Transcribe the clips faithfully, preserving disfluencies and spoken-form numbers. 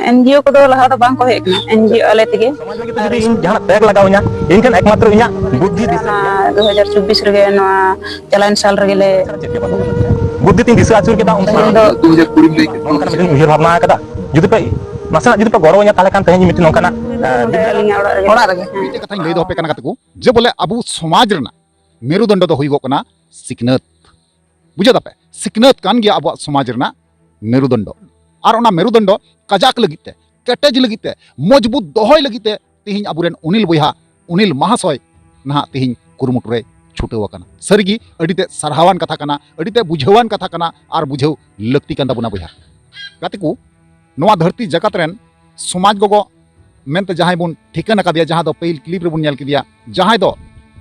ᱮᱱᱡᱤᱳ ᱠᱚᱫᱚ ᱞᱟᱦᱟ ᱫᱚ ᱵᱟᱝ ᱠᱚ ᱦᱮᱡ ᱠᱟᱱᱟ, ᱮᱱᱡᱤᱳ ᱟᱞᱮ ᱛᱮᱜᱮ᱾ ᱥᱚᱢᱟᱡᱽ ᱞᱟᱹᱜᱤᱫ ᱛᱮ ᱡᱩᱫᱤ ᱤᱧ ᱡᱟᱦᱟᱱᱟᱜ ᱛᱮᱜᱽ ᱞᱟᱜᱟᱣ ᱤᱧᱟ, ᱮᱱᱠᱷᱟᱱ ᱮᱠᱢᱟᱛᱨᱚ ᱤᱧᱟᱹᱜ ᱵᱩᱫᱽᱫᱷᱤ ᱫᱤᱥᱟᱹ᱾ ᱚᱱᱟ ᱫᱩ ᱦᱟᱡᱟᱨ ᱪᱚᱵᱵᱤᱥ ᱨᱮᱜᱮ ᱱᱚᱣᱟ ᱪᱟᱞᱟᱣᱮᱱ ᱥᱟᱞ ᱨᱮᱜᱮ ᱞᱮ ᱪᱮᱫ ᱜᱮ ᱵᱟᱹᱱᱩᱜ᱾ ᱵᱩᱫᱽᱫᱷᱤ ᱛᱤᱧ ᱫᱤᱥᱟᱹ ᱟᱹᱪᱩᱨ ᱠᱮᱫᱟ, ᱩᱱ ᱥᱚᱢᱚᱭ ᱫᱚ ᱱᱚᱝᱠᱟᱱᱟᱜ ᱢᱤᱫᱴᱮᱱ ᱩᱭᱦᱟᱹᱨ ᱵᱷᱟᱵᱽᱱᱟ ᱟᱠᱟᱫᱟ᱾ ᱡᱩᱫᱤ ᱯᱮ ᱱᱟᱥᱮᱱᱟᱜ ᱡᱩᱫᱤ ᱯᱮ ᱜᱚᱲᱚ ᱤᱧᱟ, ᱛᱟᱦᱚᱞᱮ ᱠᱷᱟᱱ ᱛᱮᱦᱮᱧ ᱢᱤᱫᱴᱮᱱ ᱱᱚᱝᱠᱟᱱᱟᱜ, ᱮᱸ, ᱟᱹᱞᱤᱧᱟᱜ ᱚᱲᱟᱜ ᱨᱮᱜᱮ᱾ ᱚᱲᱟᱜ ᱨᱮᱜᱮ᱾ ᱢᱤᱫᱴᱮᱡ ᱠᱟᱛᱷᱟᱧ ᱞᱟᱹᱭ ᱫᱚᱦᱚ ᱯᱮ ᱠᱟᱱᱟ ᱜᱟᱛᱮ ᱠᱚ, ᱡᱮ ᱵᱚᱞᱮ ᱟᱵᱚ ᱥᱚᱢᱟᱡᱽ ᱨᱮᱱᱟᱜ ᱢᱮᱨᱩᱫᱚᱱᱰᱚ ᱫᱚ ᱦᱩᱭᱩᱜᱚᱜ ᱠᱟᱱᱟ ᱥᱤᱠᱷᱱᱟᱹᱛ᱾ ᱵᱩᱡᱷᱟᱹᱣ ᱫᱟᱯᱮ? ᱥᱤᱠᱷᱱᱟᱹᱛ ᱠᱟᱱ ᱜᱮᱭᱟ ᱟᱵᱚᱣᱟᱜ ᱥᱚᱢᱟᱡᱽ ᱨᱮᱱᱟᱜ ᱢᱮᱨᱩᱫᱚᱱᱰᱚ᱾ ᱟᱨ ᱚᱱᱟ ᱢᱮᱨᱩᱫᱚᱱᱰᱚ ᱠᱟᱡᱟᱠ ᱞᱟᱹᱜᱤᱫ ᱛᱮ, ᱠᱮᱴᱮᱡ ᱞᱟᱹᱜᱤᱫ ᱛᱮ, ᱢᱚᱡᱽᱵᱩᱛ ᱫᱚᱦᱚᱭ ᱞᱟᱹᱜᱤᱫ ᱛᱮ ᱛᱮᱦᱮᱧ ᱟᱵᱚᱨᱮᱱ ᱚᱱᱤᱞ ᱵᱚᱭᱦᱟ, ᱚᱱᱤᱞ ᱢᱟᱦᱟᱥᱚᱭ ᱱᱟᱦᱟᱜ ᱛᱮᱦᱮᱧ ᱠᱩᱨᱩᱢᱩᱴᱩ ᱨᱮ ᱪᱷᱩᱴᱟᱹᱣ ᱟᱠᱟᱱᱟ᱾ ᱥᱟᱹᱨᱤᱜᱮ ᱟᱹᱰᱤ ᱛᱮ ᱥᱟᱨᱦᱟᱣᱟᱱ ᱠᱟᱛᱷᱟ ᱠᱟᱱᱟ, ᱟᱹᱰᱤ ᱛᱮ ᱵᱩᱡᱷᱟᱹᱣᱟᱱ ᱠᱟᱛᱷᱟ ᱠᱟᱱᱟ ᱟᱨ ᱵᱩᱡᱷᱟᱹᱣ ᱞᱟᱹᱠᱛᱤ ᱠᱟᱱ ᱛᱟᱵᱚᱱᱟ ᱵᱚᱭᱦᱟ᱾ ᱜᱟᱛᱮ ᱠᱚ, ᱱᱚᱣᱟ ᱫᱷᱟᱹᱨᱛᱤ ᱡᱟᱠᱟᱛ ᱨᱮᱱ ᱥᱚᱢᱟᱡᱽ ᱜᱚᱜᱚ ᱢᱮᱱᱛᱮ ᱡᱟᱦᱟᱸᱭ ᱵᱚᱱ ᱴᱷᱤᱠᱟᱹᱱ ᱟᱠᱟᱫᱮᱭᱟ, ᱡᱟᱦᱟᱸ ᱫᱚ ᱯᱟᱹᱦᱤᱞ ᱠᱞᱤᱯ ᱨᱮᱵᱚᱱ ᱧᱮᱞ ᱠᱮᱫᱮᱭᱟ, ᱡᱟᱦᱟᱸᱭ ᱫᱚ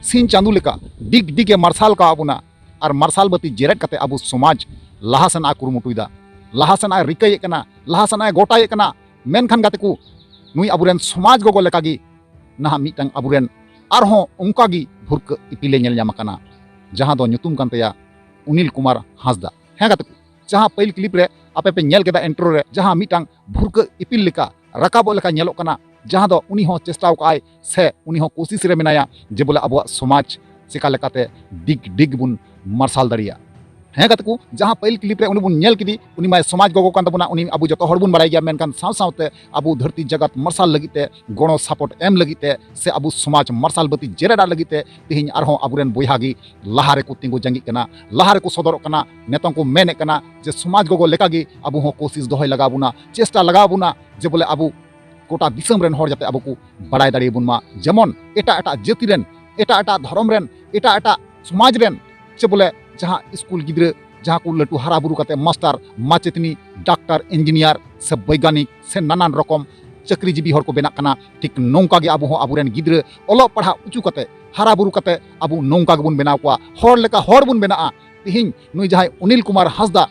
ᱥᱤᱧ ᱪᱟᱸᱫᱚ ᱞᱮᱠᱟ ᱰᱤᱜᱽ ᱰᱤᱜᱽ ᱮ ᱢᱟᱨᱥᱟᱞ ᱠᱟᱣᱟ ᱵᱚᱱᱟ ᱟᱨ ᱢᱟᱨᱥᱟᱞ ᱵᱟᱹᱛᱤ ᱡᱮᱨᱮᱫ ᱠᱟᱛᱮ ᱟᱵᱚ ᱥᱚᱢᱟᱡᱽ ᱞᱟᱦᱟ ᱥᱮᱱᱟᱜ ᱮ ᱠᱩᱨᱩᱢᱩᱴᱩᱭᱮᱫᱟ, ᱞᱟᱦᱟ ᱥᱮᱱᱟᱜ ᱮ ᱨᱤᱠᱟᱹᱭᱮᱫ ᱠᱟᱱᱟ, ᱞᱟᱦᱟ ᱥᱮᱱᱟᱜ ᱮ ᱜᱚᱴᱟᱭᱮᱫ ᱠᱟᱱᱟ᱾ ᱢᱮᱱᱠᱷᱟᱱ ᱜᱟᱛᱮ ᱠᱚ, ᱱᱩᱭ ᱟᱵᱚᱨᱮᱱ ᱥᱚᱢᱟᱡᱽ ᱜᱚᱜᱚ ᱞᱮᱠᱟᱜᱮ ᱱᱟᱦᱟᱜ ᱢᱤᱫᱴᱟᱝ ᱟᱵᱚᱨᱮᱱ ᱟᱨᱦᱚᱸ ᱚᱱᱠᱟᱜᱮ ᱵᱷᱩᱨᱠᱟᱹ ᱤᱯᱤᱞᱮ ᱧᱮᱞ ᱧᱟᱢ ᱟᱠᱟᱱᱟ, ᱡᱟᱦᱟᱸ ᱫᱚ ᱧᱩᱛᱩᱢ ᱠᱟᱱ ᱛᱟᱭᱟ ᱚᱱᱤᱞ ᱠᱩᱢᱟᱨ ᱦᱟᱸᱥᱫᱟ᱾ ᱦᱮᱸ ᱜᱟᱛᱮ ᱠᱚ, ᱡᱟᱦᱟᱸ ᱯᱟᱹᱦᱤᱞ ᱠᱞᱤᱯ ᱨᱮ ᱟᱯᱮ ᱯᱮ ᱧᱮᱞ ᱠᱮᱫᱟ, ᱤᱱᱴᱨᱳ ᱨᱮ, ᱡᱟᱦᱟᱸ ᱢᱤᱫᱴᱟᱝ ᱵᱷᱩᱨᱠᱟᱹ ᱤᱯᱤᱞ ᱞᱮᱠᱟ ᱨᱟᱠᱟᱵᱚᱜ ᱞᱮᱠᱟ ᱧᱮᱞᱚᱜ ᱠᱟᱱᱟ, ᱡᱟᱦᱟᱸ ᱫᱚ ᱩᱱᱤ ᱦᱚᱸ ᱪᱮᱥᱴᱟᱣ ᱠᱟᱜᱼᱟᱭ ᱥᱮ ᱩᱱᱤ ᱦᱚᱸ ᱠᱳᱥᱤᱥ ᱨᱮ ᱢᱮᱱᱟᱭᱟ ᱡᱮ ᱵᱚᱞᱮ ᱟᱵᱚᱣᱟᱜ ᱥᱚᱢᱟᱡᱽ ᱪᱮᱠᱟ ᱞᱮᱠᱟᱛᱮ ᱰᱤᱜᱽ ᱰᱤᱜᱽ ᱵᱚᱱ ᱢᱟᱨᱥᱟᱞ ᱫᱟᱲᱮᱭᱟᱜᱼᱟ᱾ ᱦᱮᱸ ᱜᱟᱛᱮ ᱠᱚ, ᱡᱟᱦᱟᱸ ᱯᱟᱹᱦᱤᱞ ᱠᱞᱤᱯ ᱨᱮ ᱩᱱᱤ ᱵᱚᱱ ᱧᱮᱞ ᱠᱮᱫᱮ, ᱩᱱᱤ ᱢᱟᱭ ᱥᱚᱢᱟᱡᱽ ᱜᱚᱜᱚ ᱠᱟᱱ ᱛᱟᱵᱚᱱᱟ, ᱩᱱᱤ ᱟᱵᱚ ᱡᱚᱛᱚ ᱦᱚᱲ ᱵᱚᱱ ᱵᱟᱲᱟᱭ ᱜᱮᱭᱟ, ᱢᱮᱱᱠᱷᱟᱱ ᱥᱟᱶ ᱥᱟᱶᱛᱮ ᱟᱵᱚ ᱫᱷᱟᱹᱨᱛᱤ ᱡᱟᱜᱟᱛ ᱢᱟᱨᱥᱟᱞ ᱞᱟᱹᱜᱤᱫ ᱛᱮ, ᱜᱚᱲᱚ ᱥᱟᱯᱳᱨᱴ ᱮᱢ ᱞᱟᱹᱜᱤᱫ ᱛᱮ, ᱥᱮ ᱟᱵᱚ ᱥᱚᱢᱟᱡᱽ ᱢᱟᱨᱥᱟᱞ ᱵᱟᱹᱛᱤ ᱡᱮᱨᱮᱫᱟᱜ ᱞᱟᱹᱜᱤᱫ ᱛᱮ ᱛᱮᱦᱮᱧ ᱟᱨᱦᱚᱸ ᱟᱵᱚᱨᱮᱱ ᱵᱚᱭᱦᱟ ᱜᱮ ᱞᱟᱦᱟ ᱨᱮᱠᱚ ᱛᱤᱸᱜᱩ ᱡᱟᱸᱜᱤᱜ ᱠᱟᱱᱟ, ᱞᱟᱦᱟ ᱨᱮᱠᱚ ᱥᱚᱫᱚᱨᱚᱜ ᱠᱟᱱᱟ᱾ ᱱᱤᱛᱚᱝ ᱠᱚ ᱢᱮᱱᱮᱫ ᱠᱟᱱᱟ ᱡᱮ ᱥᱚᱢᱟᱡᱽ ᱜᱚᱜᱚ ᱞᱮᱠᱟᱜᱮ ᱟᱵᱚ ᱦᱚᱸ ᱠᱳᱥᱤᱥ ᱫᱚᱦᱚᱭ ᱞᱟᱜᱟᱣ ᱵᱚᱱᱟ, ᱪᱮᱥᱴᱟ ᱞᱟᱜᱟᱣ ᱵᱚᱱᱟ, ᱡᱮ ᱵᱚᱞᱮ ᱟᱵᱚ ᱜᱚᱴᱟ ᱫᱤᱥᱚᱢ ᱨᱮᱱ ᱦᱚᱲ ᱡᱟᱛᱮ ᱟᱵᱚ ᱠᱚ ᱵᱟᱲᱟᱭ ᱫᱟᱲᱮᱭᱟᱵᱚᱱ ᱢᱟ, ᱡᱮᱢᱚᱱ ᱮᱴᱟᱜ ᱮᱴᱟᱜ ᱡᱟᱹᱛᱤ ᱨᱮᱱ, ᱮᱴᱟᱜ ᱮᱴᱟᱜ ᱫᱷᱚᱨᱚᱢ ᱨᱮᱱ, ᱮᱴᱟᱜ ᱮᱴᱟᱜ ᱥᱚᱢᱟᱡᱽ ᱨᱮᱱ, ᱪᱮ ᱵᱚᱞᱮ ᱡᱟᱦᱟᱸ ᱥᱠᱩᱞ ᱜᱤᱫᱽᱨᱟᱹ ᱡᱟᱦᱟᱸ ᱠᱚ ᱞᱟᱹᱴᱩ ᱦᱟᱨᱟ ᱵᱩᱨᱩ ᱠᱟᱛᱮ ᱢᱟᱥᱴᱟᱨ, ᱢᱟᱪᱮᱛᱟᱹᱱᱤ, ᱰᱟᱠᱛᱟᱨ, ᱤᱧᱡᱤᱱᱤᱭᱟᱨ ᱥᱮ ᱵᱳᱭᱜᱟᱱᱤᱠ ᱥᱮ ᱱᱟᱱᱟᱱ ᱨᱚᱠᱚᱢ ᱪᱟᱹᱠᱨᱤᱡᱤᱵᱤ ᱦᱚᱲ ᱠᱚ ᱵᱮᱱᱟᱜ ᱠᱟᱱᱟ, ᱴᱷᱤᱠ ᱱᱚᱝᱠᱟ ᱜᱮ ᱟᱵᱚ ᱦᱚᱸ ᱟᱵᱚᱨᱮᱱ ᱜᱤᱫᱽᱨᱟᱹ ᱚᱞᱚᱜ ᱯᱟᱲᱦᱟᱜ ᱚᱪᱚ ᱠᱟᱛᱮ, ᱦᱟᱨᱟ ᱵᱩᱨᱩ ᱠᱟᱛᱮ ᱟᱵᱚ ᱱᱚᱝᱠᱟ ᱜᱮᱵᱚᱱ ᱵᱮᱱᱟᱣ ᱠᱚᱣᱟ, ᱦᱚᱲ ᱞᱮᱠᱟ ᱦᱚᱲ ᱵᱚᱱ ᱵᱮᱱᱟᱜᱼᱟ᱾ ᱛᱮᱦᱮᱧ ᱱᱩᱭ ᱡᱟᱦᱟᱸᱭ ᱚᱱᱤᱞ ᱠᱩᱢᱟᱨ ᱦᱟᱸᱥᱫᱟ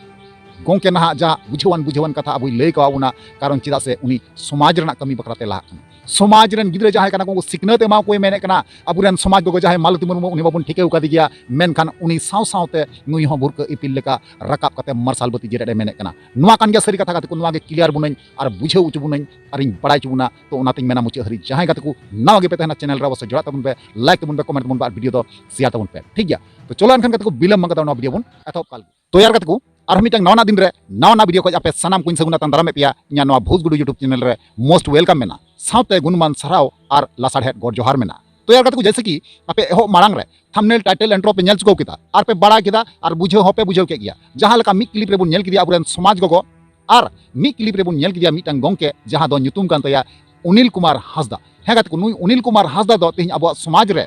ᱜᱚᱝᱠᱮ ᱱᱟᱦᱟᱜ ᱡᱟᱦᱟᱸ ᱵᱩᱡᱷᱟᱹᱣᱟᱱ ᱵᱩᱡᱷᱟᱹᱣᱟᱱ ᱠᱟᱛᱷᱟ ᱟᱵᱚᱭ ᱞᱟᱹᱭ ᱠᱟᱣᱟ ᱵᱚᱱᱟ, ᱠᱟᱨᱚᱱ ᱪᱮᱫᱟᱜ ᱥᱮ ᱩᱱᱤ ᱥᱚᱢᱟᱡᱽ ᱨᱮᱱᱟᱜ ᱠᱟᱹᱢᱤ ᱵᱟᱠᱷᱨᱟ ᱛᱮ ᱞᱟᱦᱟᱜ ᱠᱟᱱᱟ᱾ ᱥᱚᱢᱟᱡᱽ ᱨᱮᱱ ᱜᱤᱫᱽᱨᱟᱹ ᱡᱟᱦᱟᱸᱭ ᱠᱟᱱᱟ ᱠᱚ, ᱩᱱᱠᱩ ᱥᱤᱠᱷᱱᱟᱹᱛ ᱮᱢᱟ ᱠᱚᱭ ᱢᱮᱱᱮᱫ ᱠᱟᱱᱟ᱾ ᱟᱵᱚᱨᱮᱱ ᱥᱚᱢᱟᱡᱽ ᱜᱚᱜᱚ ᱡᱟᱦᱟᱸᱭ ᱢᱟᱞᱚᱛᱤ ᱢᱩᱨᱢᱩ, ᱩᱱᱤ ᱢᱟᱵᱚᱱ ᱴᱷᱤᱠᱟᱹᱣ ᱠᱟᱫᱮ ᱜᱮᱭᱟ, ᱢᱮᱱᱠᱷᱟᱱ ᱩᱱᱤ ᱥᱟᱶ ᱥᱟᱶᱛᱮ ᱱᱩᱭ ᱦᱚᱸ ᱵᱷᱩᱨᱠᱟᱹ ᱤᱯᱤᱞ ᱞᱮᱠᱟ ᱨᱟᱠᱟᱵ ᱠᱟᱛᱮ ᱢᱟᱨᱥᱟᱞ ᱵᱟᱹᱛᱤ ᱡᱮᱨᱮᱫ ᱮ ᱢᱮᱱᱮᱫ ᱠᱟᱱᱟ᱾ ᱱᱚᱣᱟ ᱠᱟᱱ ᱜᱮᱭᱟ ᱥᱟᱹᱨᱤ ᱠᱟᱛᱷᱟ ᱜᱟᱛᱮ ᱠᱚ, ᱱᱚᱣᱟ ᱜᱮ ᱠᱞᱤᱭᱟᱨ ᱵᱚᱱᱟᱹᱧ ᱟᱨ ᱵᱩᱡᱷᱟᱹᱣ ᱦᱚᱪᱚ ᱵᱚᱱᱟᱹᱧ ᱟᱨᱤᱧ ᱵᱟᱲᱟᱭ ᱦᱚᱪᱚ ᱵᱚᱱᱟ᱾ ᱛᱚ ᱚᱱᱟᱛᱤᱧ ᱢᱮᱱᱟ ᱢᱩᱪᱟᱹᱫ ᱦᱟᱹᱨᱤᱡ ᱡᱟᱦᱟᱸᱭ ᱜᱟᱛᱮ ᱠᱚ ᱱᱟᱣᱟ ᱜᱮᱯᱮ ᱛᱟᱦᱮᱱᱟ ᱪᱮᱱᱮᱞ ᱨᱮ, ᱚᱵᱚᱥᱥᱳᱭ ᱡᱚᱲᱟᱜ ᱛᱟᱵᱚᱱ ᱯᱮ, ᱞᱟᱭᱤᱠ ᱛᱟᱵᱚᱱ ᱯᱮ, ᱠᱚᱢᱮᱱᱴ ᱛᱟᱵᱚᱱ ᱯᱮ ᱟᱨ ᱵᱷᱤᱰᱤᱭᱳ ᱫᱚ ᱥᱮᱭᱟᱨ ᱛᱟᱵᱚᱱ ᱯᱮ, ᱴᱷᱤᱠ ᱜᱮᱭᱟ? ᱛᱚ ᱪᱚᱞᱚ ᱮᱱᱠᱷᱟᱱ ᱜᱟᱛᱮ ᱠᱚ ᱵᱤᱞᱚᱢ ᱵᱟᱝ ᱠᱟᱛᱮ ᱱᱚᱣᱟ ᱵᱷᱤᱰᱤᱭᱳ ᱵᱚᱱ ᱮᱛᱚᱦᱚᱵ ᱠᱟᱜ ᱞᱮᱜᱮ᱾ ᱛᱚ ᱭᱟᱨ ᱜᱟᱛᱮ ᱠᱚ, ᱟᱨᱦᱚᱸ ᱢᱤᱫᱴᱟᱝ ᱱᱟᱣᱟᱱᱟᱜ ᱫᱤᱱ ᱨᱮ ᱱᱟᱣᱟᱱᱟᱜ ᱵᱷᱤᱰᱤᱭᱳ ᱠᱷᱚᱡ ᱟᱯᱮ ᱥᱟᱱᱟᱢ ᱠᱚᱧ ᱥᱟᱹᱜᱩᱱ ᱟᱛᱟᱝ ᱫᱟᱨᱟᱢᱮᱫ ᱯᱮᱭᱟ ᱤᱧᱟᱹᱜ ᱱᱚᱣᱟ ᱵᱷᱩᱥ ᱜᱩᱰᱩ YouTube ᱪᱮᱱᱮᱞ ᱨᱮ᱾ ᱢᱳᱥᱴ ᱣᱮᱞᱠᱟᱢ ᱢᱮᱱᱟᱜᱼᱟ, ᱥᱟᱶᱛᱮ ᱜᱩᱱᱢᱟᱱ ᱥᱟᱨᱦᱟᱣ ᱟᱨ ᱞᱟᱥᱟᱲᱦᱮᱫ ᱜᱚᱰ ᱡᱚᱦᱟᱨ ᱢᱮᱱᱟᱜᱼᱟ᱾ ᱛᱚ ᱭᱟᱨ ᱜᱟᱛᱮ ᱠᱚ, ᱡᱮᱭᱥᱮ ᱠᱤ ᱟᱯᱮ ᱮᱦᱚᱵ ᱢᱟᱲᱟᱝ ᱨᱮ ᱛᱷᱟᱢᱵᱱᱮᱞ, ᱴᱟᱭᱴᱮᱞ, ᱤᱱᱴᱨᱳ ᱯᱮ ᱧᱮᱞ ᱪᱩᱠᱟᱹᱣ ᱠᱮᱫᱟ ᱟᱨ ᱯᱮ ᱵᱟᱲᱟᱭ ᱠᱮᱫᱟ ᱟᱨ ᱵᱩᱡᱷᱟᱹᱣ ᱦᱚᱸᱯᱮ ᱵᱩᱡᱷᱟᱹᱣ ᱠᱮᱫ ᱜᱮᱭᱟ᱾ ᱡᱟᱦᱟᱸ ᱞᱮᱠᱟ ᱢᱤᱫ ᱠᱞᱤᱯ ᱨᱮᱵᱚᱱ ᱧᱮᱞ ᱠᱮᱫᱮᱭᱟ ᱟᱵᱚᱨᱮᱱ ᱥᱚᱢᱟᱡᱽ ᱜᱚᱜᱚ, ᱟᱨ ᱢᱤᱫ ᱠᱞᱤᱯ ᱨᱮᱵᱚᱱ ᱧᱮᱞ ᱠᱮᱫᱮᱭᱟ ᱢᱤᱫᱴᱟᱝ ᱜᱚᱝᱠᱮ, ᱡᱟᱦᱟᱸ ᱫᱚ ᱧᱩᱛᱩᱢ ᱠᱟᱱ ᱛᱟᱭᱟ ᱚᱱᱤᱞ ᱠᱩᱢᱟᱨ ᱦᱟᱸᱥᱫᱟ᱾ ᱦᱮᱸ ᱜᱟᱛᱮ ᱠᱚ, ᱱᱩᱭ ᱚᱱᱤᱞ ᱠᱩᱢᱟᱨ ᱦᱟᱸᱥᱫᱟ ᱫᱚ ᱛᱮᱦᱮᱧ ᱟᱵᱚᱣᱟᱜ ᱥᱚᱢᱟᱡᱽ ᱨᱮ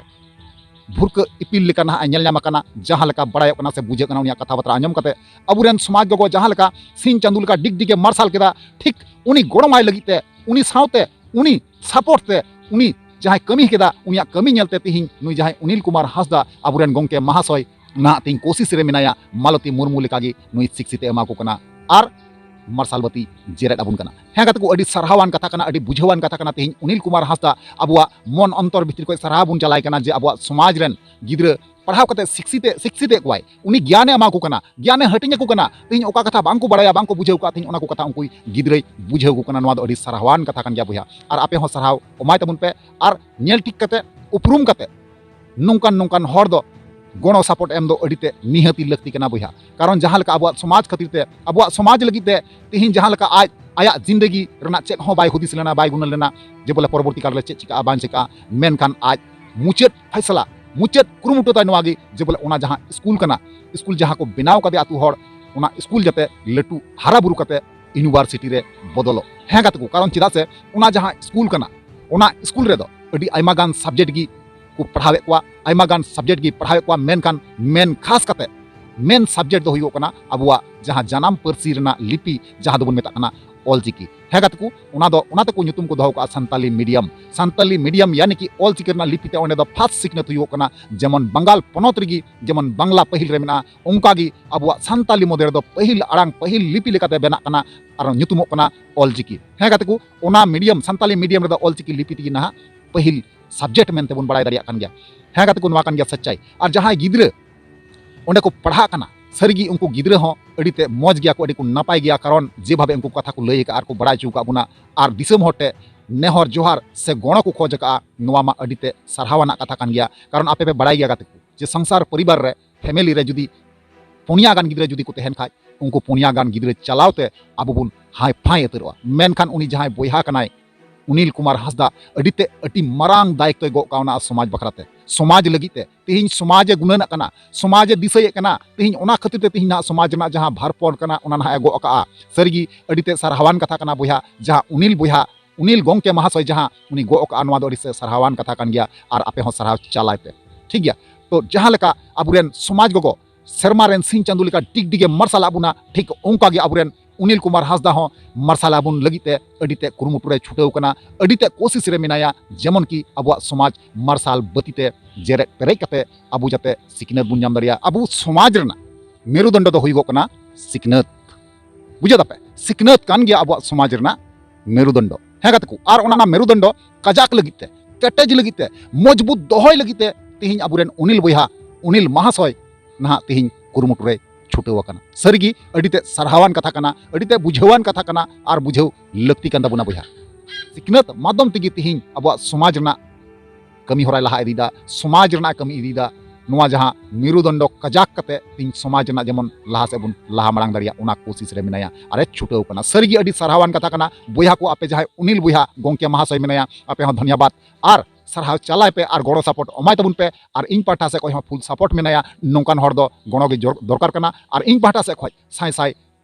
ᱵᱷᱩᱨᱠᱟᱹ ᱤᱯᱤᱞ ᱞᱮᱠᱟ ᱱᱟᱦᱟᱜ ᱮ ᱧᱮᱞ ᱧᱟᱢ ᱟᱠᱟᱱᱟ᱾ ᱡᱟᱦᱟᱸ ᱞᱮᱠᱟ ᱵᱟᱲᱟᱭᱚᱜ ᱠᱟᱱᱟ ᱥᱮ ᱵᱩᱡᱷᱟᱹᱜ ᱠᱟᱱᱟ, ᱩᱱᱤᱭᱟᱜ ᱠᱟᱛᱷᱟ ᱵᱟᱛᱨᱟ ᱟᱸᱡᱚᱢ ᱠᱟᱛᱮ ᱟᱵᱚᱨᱮᱱ ᱥᱚᱢᱟᱡᱽ ᱜᱚᱜᱚ ᱡᱟᱦᱟᱸ ᱞᱮᱠᱟ ᱥᱤᱧ ᱪᱟᱸᱫᱚ ᱞᱮᱠᱟ ᱰᱤᱜᱽ ᱰᱤᱜᱽ ᱮ ᱢᱟᱨᱥᱟᱞ ᱠᱮᱫᱟ, ᱴᱷᱤᱠ ᱩᱱᱤ ᱜᱚᱲᱚᱢᱟᱭ ᱞᱟᱹᱜᱤᱫ ᱛᱮ, ᱩᱱᱤ ᱥᱟᱶᱛᱮ, ᱩᱱᱤ ᱥᱟᱯᱳᱨᱴ ᱛᱮ, ᱩᱱᱤ ᱡᱟᱦᱟᱸᱭ ᱠᱟᱹᱢᱤ ᱠᱮᱫᱟ, ᱩᱱᱤᱭᱟᱜ ᱠᱟᱹᱢᱤ ᱧᱮᱞᱛᱮ ᱛᱮᱦᱮᱧ ᱱᱩᱭ ᱡᱟᱦᱟᱸᱭ ᱚᱱᱤᱞ ᱠᱩᱢᱟᱨ ᱦᱟᱸᱥᱫᱟ ᱟᱵᱚᱨᱮᱱ ᱜᱚᱝᱠᱮ ᱢᱟᱦᱟᱥᱚᱭ ᱱᱟᱦᱟᱜ ᱛᱮᱦᱮᱧ ᱠᱳᱥᱤᱥ ᱨᱮ ᱢᱮᱱᱟᱭᱟ, ᱢᱟᱞᱚᱛᱤ ᱢᱩᱨᱢᱩ ᱞᱮᱠᱟᱜᱮ ᱱᱩᱭ ᱥᱤᱠᱥᱤᱛ ᱮ ᱮᱢᱟ ᱠᱚ ᱠᱟᱱᱟ ᱟᱨ ᱢᱟᱨᱥᱟᱞ ᱵᱟᱹᱛᱤ ᱡᱮᱨᱮᱫ ᱟᱵᱚᱱ ᱠᱟᱱᱟ᱾ ᱦᱮᱸ ᱜᱟᱛᱮ ᱠᱚ, ᱟᱹᱰᱤ ᱥᱟᱨᱦᱟᱣᱟᱱ ᱠᱟᱛᱷᱟ ᱠᱟᱱᱟ, ᱟᱹᱰᱤ ᱵᱩᱡᱷᱟᱹᱣᱟᱱ ᱠᱟᱛᱷᱟ ᱠᱟᱱᱟ᱾ ᱛᱮᱦᱮᱧ ᱚᱱᱤᱞ ᱠᱩᱢᱟᱨ ᱦᱟᱸᱥᱫᱟ ᱟᱵᱚᱣᱟᱜ ᱢᱚᱱ ᱚᱱᱛᱚᱨ ᱵᱷᱤᱛᱤᱨ ᱠᱷᱚᱱ ᱥᱟᱨᱦᱟᱣ ᱵᱚᱱ ᱪᱟᱞᱟᱭ ᱠᱟᱱᱟ ᱡᱮ ᱟᱵᱚᱣᱟᱜ ᱥᱚᱢᱟᱡᱽ ᱨᱮᱱ ᱜᱤᱫᱽᱨᱟᱹ ᱯᱟᱲᱦᱟᱣ ᱠᱟᱛᱮ ᱥᱤᱠᱥᱤᱛ ᱮ, ᱥᱤᱠᱥᱤᱛ ᱮᱫ ᱠᱚᱣᱟᱭ, ᱩᱱᱤ ᱜᱮᱭᱟᱱᱮ ᱮᱢᱟ ᱠᱚ ᱠᱟᱱᱟ, ᱜᱮᱭᱟᱱᱮ ᱦᱟᱹᱴᱤᱧ ᱟᱠᱚ ᱠᱟᱱᱟ᱾ ᱛᱮᱦᱮᱧ ᱚᱠᱟ ᱠᱟᱛᱷᱟ ᱵᱟᱝ ᱠᱚ ᱵᱟᱲᱟᱭᱟ, ᱵᱟᱝ ᱠᱚ ᱵᱩᱡᱷᱟᱹᱣ ᱠᱟᱜᱼᱟ, ᱛᱮᱦᱮᱧ ᱚᱱᱟ ᱠᱚ ᱠᱟᱛᱷᱟ ᱩᱱᱠᱩ ᱜᱤᱫᱽᱨᱟᱹᱭ ᱵᱩᱡᱷᱟᱹᱣ ᱟᱠᱚ ᱠᱟᱱᱟ᱾ ᱱᱚᱣᱟ ᱫᱚ ᱟᱹᱰᱤ ᱥᱟᱨᱦᱟᱣᱟᱱ ᱠᱟᱛᱷᱟ ᱠᱟᱱ ᱜᱮᱭᱟ ᱵᱚᱭᱦᱟ, ᱟᱨ ᱟᱯᱮ ᱦᱚᱸ ᱥᱟᱨᱦᱟᱣ ᱮᱢᱟᱭ ᱛᱟᱵᱚᱱ ᱯᱮ᱾ ᱟᱨ ᱧᱮᱞ ᱴᱷᱤᱠ ᱠᱟᱛᱮ, ᱩᱯᱨᱩᱢ ᱠᱟᱛᱮ ᱱᱚᱝᱠᱟᱱ ᱱᱚᱝᱠᱟᱱ ᱦᱚᱲ ᱫᱚ ᱜᱚᱲᱚ ᱥᱟᱯᱳᱨᱴ ᱮᱢ ᱫᱚ ᱟᱹᱰᱤ ᱛᱮ ᱱᱤᱦᱟᱹᱛᱤ ᱞᱟᱹᱠᱛᱤ ᱠᱟᱱᱟ ᱵᱚᱭᱦᱟ᱾ ᱠᱟᱨᱚᱱ ᱡᱟᱦᱟᱸ ᱞᱮᱠᱟ ᱟᱵᱚᱣᱟᱜ ᱥᱚᱢᱟᱡᱽ ᱠᱷᱟᱹᱛᱤᱨ ᱛᱮ, ᱟᱵᱚᱣᱟᱜ ᱥᱚᱢᱟᱡᱽ ᱞᱟᱹᱜᱤᱫ ᱛᱮ ᱛᱮᱦᱮᱧ ᱡᱟᱦᱟᱸ ᱞᱮᱠᱟ ᱟᱡ ᱟᱭᱟᱜ ᱡᱤᱱᱫᱮᱜᱤ ᱨᱮᱱᱟᱜ ᱪᱮᱫ ᱦᱚᱸ ᱵᱟᱭ ᱦᱩᱫᱤᱥ ᱞᱮᱱᱟ, ᱵᱟᱭ ᱜᱩᱱᱟᱹᱱ ᱞᱮᱱᱟ ᱡᱮ ᱵᱚᱞᱮ ᱯᱚᱨᱚᱵᱚᱨᱛᱤ ᱠᱟᱞ ᱨᱮ ᱪᱮᱫ ᱪᱤᱠᱟᱹᱜᱼᱟ ᱵᱟᱝ ᱪᱤᱠᱟᱹᱜᱼᱟ, ᱢᱮᱱᱠᱷᱟᱱ ᱟᱡ ᱢᱩᱪᱟᱹᱫ ᱯᱷᱟᱭᱥᱟᱞᱟ, ᱢᱩᱪᱟᱹᱫ ᱠᱩᱨᱩᱢᱩᱴᱩ ᱛᱟᱭ ᱱᱚᱣᱟ ᱜᱮ ᱡᱮ ᱵᱚᱞᱮ ᱚᱱᱟ ᱡᱟᱦᱟᱸ ᱥᱠᱩᱞ ᱠᱟᱱᱟ, ᱥᱠᱩᱞ ᱡᱟᱦᱟᱸ ᱠᱚ ᱵᱮᱱᱟᱣ ᱠᱟᱫᱮᱭᱟ ᱟᱹᱛᱩ ᱦᱚᱲ, ᱚᱱᱟ ᱥᱠᱩᱞ ᱡᱟᱛᱮ ᱞᱟᱹᱴᱩ ᱦᱟᱨᱟ ᱵᱩᱨᱩ ᱠᱟᱛᱮ ᱤᱭᱩᱱᱤᱵᱷᱟᱨᱥᱤᱴᱤ ᱨᱮ ᱵᱚᱫᱚᱞᱚᱜ᱾ ᱦᱮᱸ ᱜᱟᱛᱮ ᱠᱚ, ᱠᱟᱨᱚᱱ ᱪᱮᱫᱟᱜ ᱥᱮ ᱚᱱᱟ ᱡᱟᱦᱟᱸ ᱥᱠᱩᱞ ᱠᱟᱱᱟ, ᱚᱱᱟ ᱥᱠᱩᱞ ᱨᱮᱫᱚ ᱟᱹᱰᱤ ᱟᱭᱢᱟ ᱜᱟᱱ ᱥᱟᱵᱡᱮᱠᱴ ᱜᱮ ᱠᱚ ᱯᱟᱲᱦᱟᱣᱮᱫ ᱠᱚᱣᱟ, ᱟᱭᱢᱟ ᱜᱟᱱ ᱥᱟᱵᱡᱮᱠᱴ ᱜᱮ ᱯᱟᱲᱦᱟᱣᱮᱫ ᱠᱚᱣᱟ, ᱢᱮᱱᱠᱷᱟᱱ ᱢᱮᱱ ᱠᱷᱟᱥ ᱠᱟᱛᱮ ᱢᱮᱱ ᱥᱟᱵᱡᱮᱠᱴ ᱫᱚ ᱦᱩᱭᱩᱜ ᱠᱟᱱᱟ ᱟᱵᱚᱣᱟᱜ ᱡᱟᱦᱟᱸ ᱡᱟᱱᱟᱢ ᱯᱟᱹᱨᱥᱤ ᱨᱮᱱᱟᱜ ᱞᱤᱯᱤ, ᱡᱟᱦᱟᱸ ᱫᱚᱵᱚᱱ ᱢᱮᱛᱟᱜ ᱠᱟᱱᱟ ᱚᱞᱪᱤᱠᱤ᱾ ᱦᱮᱸ ᱜᱟᱛᱮ ᱠᱚ, ᱚᱱᱟ ᱫᱚ, ᱚᱱᱟ ᱛᱮᱠᱚ ᱧᱩᱛᱩᱢ ᱠᱚ ᱫᱚᱦᱚ ᱠᱟᱜᱼᱟ ᱥᱟᱱᱛᱟᱞᱤ ᱢᱤᱰᱤᱭᱟᱢ᱾ ᱥᱟᱱᱛᱟᱞᱤ ᱢᱤᱰᱤᱭᱟᱢ ᱭᱟᱱᱤ ᱠᱤ ᱚᱞᱪᱤᱠᱤ ᱨᱮᱱᱟᱜ ᱞᱤᱯᱤ ᱛᱮ ᱚᱸᱰᱮ ᱫᱚ ᱯᱷᱟᱥᱴ ᱥᱤᱠᱷᱱᱟᱹᱛ ᱦᱩᱭᱩᱜ ᱠᱟᱱᱟ᱾ ᱡᱮᱢᱚᱱ ᱵᱟᱝᱜᱟᱞ ᱯᱚᱱᱚᱛ ᱨᱮᱜᱮ ᱡᱮᱢᱚᱱ ᱵᱟᱝᱞᱟ ᱯᱟᱹᱦᱤᱞ ᱨᱮ ᱢᱮᱱᱟᱜᱼᱟ, ᱚᱱᱠᱟ ᱜᱮ ᱟᱵᱚᱣᱟᱜ ᱥᱟᱱᱛᱟᱞᱤ ᱢᱚᱫᱽᱫᱷᱮ ᱨᱮᱫᱚ ᱯᱟᱹᱦᱤᱞ ᱟᱲᱟᱝ, ᱯᱟᱹᱦᱤᱞ ᱞᱤᱯᱤ ᱞᱮᱠᱟᱛᱮ ᱵᱮᱱᱟᱜ ᱠᱟᱱᱟ ᱟᱨ ᱧᱩᱛᱩᱢᱚᱜ ᱠᱟᱱᱟ ᱚᱞᱪᱤᱠᱤ᱾ ᱦᱮᱸ ᱜᱟᱛᱮ ᱠᱚ, ᱚᱱᱟ ᱢᱤᱰᱤᱭᱟᱢ, ᱥᱟᱱᱛᱟᱞᱤ ᱢᱤᱰᱤᱭᱟᱢ ᱨᱮᱫᱚ ᱚᱞᱪᱤᱠᱤ ᱞᱤᱯᱤ ᱛᱮᱜᱮ ᱱᱟᱦᱟᱜ ᱯᱟᱹᱦᱤᱞ ᱥᱟᱵᱡᱮᱠᱴ ᱢᱮᱱᱛᱮ ᱵᱚᱱ ᱵᱟᱲᱟᱭ ᱫᱟᱲᱮᱭᱟᱜ ᱠᱟᱱ ᱜᱮᱭᱟ᱾ ᱦᱮᱸ ᱜᱟᱛᱮ ᱠᱚ, ᱱᱚᱣᱟ ᱠᱟᱱ ᱜᱮᱭᱟ ᱥᱟᱪᱪᱟᱭ᱾ ᱟᱨ ᱡᱟᱦᱟᱸᱭ ᱜᱤᱫᱽᱨᱟᱹ ᱚᱸᱰᱮ ᱠᱚ ᱯᱟᱲᱦᱟᱜ ᱠᱟᱱᱟ, ᱥᱟᱹᱨᱤᱜᱮ ᱩᱱᱠᱩ ᱜᱤᱫᱽᱨᱟᱹ ᱦᱚᱸ ᱟᱹᱰᱤ ᱛᱮ ᱢᱚᱡᱽ ᱜᱮᱭᱟ ᱠᱚ, ᱟᱹᱰᱤ ᱠᱚ ᱱᱟᱯᱟᱭ ᱜᱮᱭᱟ, ᱠᱟᱨᱚᱱ ᱡᱮᱵᱷᱟᱵᱮ ᱩᱱᱠᱩ ᱠᱟᱛᱷᱟ ᱠᱚ ᱞᱟᱹᱭ ᱟᱠᱟᱫ ᱟᱨ ᱠᱚ ᱵᱟᱲᱟᱭ ᱦᱚᱪᱚ ᱟᱠᱟᱫ ᱵᱚᱱᱟ, ᱟᱨ ᱫᱤᱥᱚᱢ ᱦᱚᱲ ᱴᱷᱮᱱ ᱱᱮᱦᱚᱨ ᱡᱚᱦᱟᱨ ᱥᱮ ᱜᱚᱲᱚ ᱠᱚ ᱠᱷᱚᱡᱽ ᱟᱠᱟᱫᱼᱟ, ᱱᱚᱣᱟ ᱢᱟ ᱟᱹᱰᱤ ᱛᱮ ᱥᱟᱨᱦᱟᱣ ᱟᱱᱟᱜ ᱠᱟᱛᱷᱟ ᱠᱟᱱ ᱜᱮᱭᱟ᱾ ᱠᱟᱨᱚᱱ ᱟᱯᱮ ᱯᱮ ᱵᱟᱲᱟᱭ ᱜᱮᱭᱟ ᱜᱟᱛᱮ ᱠᱚ, ᱡᱮ ᱥᱚᱝᱥᱟᱨ ᱯᱚᱨᱤᱵᱟᱨ ᱨᱮ, ᱯᱷᱮᱢᱮᱞᱤ ᱨᱮ ᱡᱩᱫᱤ ᱯᱩᱱᱭᱟ ᱜᱟᱱ ᱜᱤᱫᱽᱨᱟᱹ ᱡᱩᱫᱤ ᱠᱚ ᱛᱟᱦᱮᱱ ᱠᱷᱟᱡ, ᱩᱱᱠᱩ ᱯᱩᱱᱭᱟ ᱜᱟᱱ ᱜᱤᱫᱽᱨᱟᱹ ᱪᱟᱞᱟᱣ ᱛᱮ ᱟᱵᱚ ᱵᱚᱱ ᱦᱟᱭ ᱯᱷᱟᱭ ᱩᱛᱟᱹᱨᱚᱜᱼᱟ᱾ ᱢᱮᱱᱠᱷᱟᱱ ᱩᱱᱤ ᱡᱟᱦᱟᱸᱭ ᱵᱚᱭᱦᱟ ᱠᱟᱱᱟᱭ, ᱩᱱᱤᱞ ᱠᱩᱢᱟᱨ ᱦᱟᱸᱥᱫᱟ, ᱟᱹᱰᱤ ᱛᱮ, ᱟᱹᱰᱤ ᱢᱟᱨᱟᱝ ᱫᱟᱭᱤᱛᱛᱚᱭ ᱜᱚᱜ ᱠᱟᱣᱱᱟ ᱥᱚᱢᱟᱡᱽ ᱵᱟᱠᱷᱨᱟ ᱛᱮ, ᱥᱚᱢᱟᱡᱽ ᱞᱟᱹᱜᱤᱫ ᱛᱮ᱾ ᱛᱮᱦᱮᱧ ᱥᱚᱢᱟᱡᱽ ᱮ ᱜᱩᱱᱟᱹᱱᱟᱜ ᱠᱟᱱᱟ, ᱥᱚᱢᱟᱡᱽ ᱮ ᱫᱤᱥᱟᱹᱭᱮᱫ ᱠᱟᱱᱟ᱾ ᱛᱮᱦᱮᱧ ᱚᱱᱟ ᱠᱷᱟᱹᱛᱤᱨ ᱛᱮ ᱛᱮᱦᱮᱧ ᱱᱟᱦᱟᱜ ᱥᱚᱢᱟᱡᱽ ᱨᱮᱱᱟᱜ ᱡᱟᱦᱟᱸ ᱵᱷᱟᱨ ᱯᱚᱱ ᱠᱟᱱᱟ, ᱚᱱᱟ ᱱᱟᱦᱟᱜ ᱮ ᱜᱚᱜ ᱟᱠᱟᱜᱼᱟ᱾ ᱥᱟᱹᱨᱤᱜᱮ ᱟᱹᱰᱤ ᱛᱮ ᱥᱟᱨᱦᱟᱣᱟᱱ ᱠᱟᱛᱷᱟ ᱠᱟᱱᱟ ᱵᱚᱭᱦᱟ, ᱡᱟᱦᱟᱸ ᱩᱱᱤᱞ ᱵᱚᱭᱦᱟ, ᱩᱱᱤᱞ ᱜᱚᱢᱠᱮ ᱢᱟᱦᱟᱥᱚᱭ ᱡᱟᱦᱟᱸ ᱩᱱᱤ ᱜᱚᱜ ᱟᱠᱟᱜᱼᱟ, ᱱᱚᱣᱟ ᱫᱚ ᱟᱹᱰᱤ ᱥᱮ ᱥᱟᱨᱦᱟᱣᱟᱱ ᱠᱟᱛᱷᱟ ᱠᱟᱱ ᱜᱮᱭᱟ᱾ ᱟᱨ ᱟᱯᱮ ᱦᱚᱸ ᱥᱟᱨᱦᱟᱣ ᱪᱟᱞᱟᱭ ᱯᱮ, ᱴᱷᱤᱠ ᱜᱮᱭᱟ? ᱛᱚ ᱡᱟᱦᱟᱸ ᱞᱮᱠᱟ ᱟᱵᱚᱨᱮᱱ ᱥᱚᱢᱟᱡᱽ ᱜᱚᱜᱚ ᱥᱮᱨᱢᱟ ᱨᱮᱱ ᱥᱤᱧ ᱪᱟᱸᱫᱳ ᱞᱮᱠᱟ ᱰᱤᱜᱽ ᱰᱤᱜᱽ ᱮ ᱢᱟᱨᱥᱟᱞ ᱟᱵᱚᱱᱟ, ᱴᱷᱤᱠ ᱚᱱᱠᱟ ᱜᱮ ᱟᱵᱚᱨᱮᱱ ᱩᱱᱤᱞ ᱠᱩᱢᱟᱨ ᱦᱟᱸᱥᱫᱟ ᱦᱚᱸ ᱢᱟᱨᱥᱟᱞ ᱟᱵᱚᱱ ᱞᱟᱹᱜᱤᱫ ᱛᱮ ᱟᱹᱰᱤ ᱛᱮ ᱠᱩᱨᱩᱢᱩᱴᱩ ᱨᱮ ᱪᱷᱩᱴᱟᱹᱣ ᱠᱟᱱᱟ, ᱟᱹᱰᱤ ᱛᱮ ᱠᱳᱥᱤᱥ ᱨᱮ ᱢᱮᱱᱟᱭᱟ, ᱡᱮᱢᱚᱱ ᱠᱤ ᱟᱵᱚᱣᱟᱜ ᱥᱚᱢᱟᱡᱽ ᱢᱟᱨᱥᱟᱞ ᱵᱟᱹᱛᱤ ᱛᱮ ᱡᱮᱨᱮᱫ ᱯᱮᱨᱮᱡ ᱠᱟᱛᱮ ᱟᱵᱚ ᱡᱟᱛᱮ ᱥᱤᱠᱷᱱᱟᱹᱛ ᱵᱚᱱ ᱧᱟᱢ ᱫᱟᱲᱮᱭᱟᱜᱼᱟ᱾ ᱟᱵᱚ ᱥᱚᱢᱟᱡᱽ ᱨᱮᱱᱟᱜ ᱢᱮᱨᱩᱫᱚᱱᱰᱚ ᱫᱚ ᱦᱩᱭᱩᱜᱚᱜ ᱠᱟᱱᱟ ᱥᱤᱠᱷᱱᱟᱹᱛ᱾ ᱵᱩᱡᱷᱟᱹᱣ ᱫᱟᱯᱮ, ᱥᱤᱠᱷᱱᱟᱹᱛ ᱠᱟᱱ ᱜᱮᱭᱟ ᱟᱵᱚᱣᱟᱜ ᱥᱚᱢᱟᱡᱽ ᱨᱮᱱᱟᱜ ᱢᱮᱨᱩᱫᱚᱱᱰᱚ᱾ ᱦᱮᱸ ᱜᱟᱛᱮ ᱠᱚ, ᱟᱨ ᱚᱱᱟ ᱢᱮᱨᱩᱫᱚᱱᱰᱚ ᱠᱟᱡᱟᱠ ᱞᱟᱹᱜᱤᱫ ᱛᱮ, ᱠᱮᱴᱮᱡ ᱞᱟᱹᱜᱤᱫ ᱛᱮ, ᱢᱚᱡᱽᱵᱩᱛ ᱫᱚᱦᱚᱭ ᱞᱟᱹᱜᱤᱫ ᱛᱮ ᱛᱮᱦᱮᱧ ᱟᱵᱚᱨᱮᱱ ᱩᱱᱤᱞ ᱵᱚᱭᱦᱟ, ᱩᱱᱤᱞ ᱢᱟᱦᱟᱥᱚᱭ ᱱᱟᱦᱟᱜ ᱛᱮᱦᱮᱧ ᱠᱩᱨᱩᱢᱩᱴᱩ ᱨᱮ ᱪᱷᱩᱴᱟᱹᱣ ᱟᱠᱟᱱᱟ᱾ ᱥᱟᱹᱨᱤᱜᱮ ᱟᱹᱰᱤ ᱛᱮ ᱥᱟᱨᱦᱟᱣᱟᱱ ᱠᱟᱛᱷᱟ ᱠᱟᱱᱟ, ᱟᱹᱰᱤ ᱛᱮ ᱵᱩᱡᱷᱟᱹᱣᱟᱱ ᱠᱟᱛᱷᱟ ᱠᱟᱱᱟ ᱟᱨ ᱵᱩᱡᱷᱟᱹᱣ ᱞᱟᱹᱠᱛᱤ ᱠᱟᱱ ᱛᱟᱵᱚᱱᱟ ᱵᱚᱭᱦᱟ᱾ ᱥᱤᱠᱷᱱᱟᱹᱛ ᱢᱟᱫᱽᱫᱷᱚᱢ ᱛᱮᱜᱮ ᱛᱮᱦᱮᱧ ᱟᱵᱚᱣᱟᱜ ᱥᱚᱢᱟᱡᱽ ᱨᱮᱱᱟᱜ ᱠᱟᱹᱢᱤ ᱦᱚᱨᱟᱭ ᱞᱟᱦᱟ ᱤᱫᱤᱭᱮᱫᱟ, ᱥᱚᱢᱟᱡᱽ ᱨᱮᱱᱟᱜ ᱠᱟᱹᱢᱤ ᱤᱫᱤᱭᱮᱫᱟ᱾ ᱱᱚᱣᱟ ᱡᱟᱦᱟᱸ ᱢᱮᱨᱩᱫᱚᱱᱰᱚ ᱠᱟᱡᱟᱠ ᱠᱟᱛᱮ ᱛᱮᱦᱮᱧ ᱥᱚᱢᱟᱡᱽ ᱨᱮᱱᱟᱜ ᱡᱮᱢᱚᱱ ᱞᱟᱦᱟ ᱥᱮᱫ ᱵᱚᱱ ᱞᱟᱦᱟ ᱢᱟᱲᱟᱝ ᱫᱟᱲᱮᱭᱟᱜ, ᱚᱱᱟ ᱠᱳᱥᱤᱥ ᱨᱮ ᱢᱮᱱᱟᱭᱟ ᱟᱨ ᱮ ᱪᱷᱩᱴᱟᱹᱣ ᱠᱟᱱᱟ᱾ ᱥᱟᱹᱨᱤᱜᱮ ᱟᱹᱰᱤ ᱥᱟᱨᱦᱟᱣᱟᱱ ᱠᱟᱛᱷᱟ ᱠᱟᱱᱟ ᱵᱚᱭᱦᱟ ᱠᱚ, ᱟᱯᱮ ᱡᱟᱦᱟᱸᱭ ᱩᱱᱤᱞ ᱵᱚᱭᱦᱟ ᱜᱚᱢᱠᱮ ᱢᱟᱦᱟᱥᱚᱭ ᱢᱮᱱᱟᱭᱟ, ᱟᱯᱮ ᱦᱚᱸ ᱫᱷᱚᱱᱭᱚᱵᱟᱫ ᱟᱨ ᱥᱟᱨᱦᱟᱣ ᱪᱟᱞᱟᱭ ᱯᱮ ᱟᱨ ᱜᱚᱲᱚ ᱥᱟᱯᱳᱨᱴ ᱮᱢᱟᱭ ᱛᱟᱵᱚᱱ ᱯᱮ᱾ ᱟᱨ ᱤᱧ ᱯᱟᱦᱴᱟ ᱥᱮᱫ ᱠᱷᱚᱱ ᱦᱚᱸ ᱯᱷᱩᱞ ᱥᱟᱯᱳᱨᱴ ᱢᱮᱱᱟᱭᱟ᱾ ᱱᱚᱝᱠᱟᱱ ᱦᱚᱲ ᱫᱚ ᱜᱚᱲᱚ ᱜᱮ ᱡᱚᱨ-, ᱫᱚᱨᱠᱟᱨ ᱠᱟᱱᱟ᱾ ᱟᱨ ᱤᱧ ᱯᱟᱦᱴᱟ ᱥᱮᱫ ᱠᱷᱚᱱ ᱥᱟᱭ ᱥᱟᱭ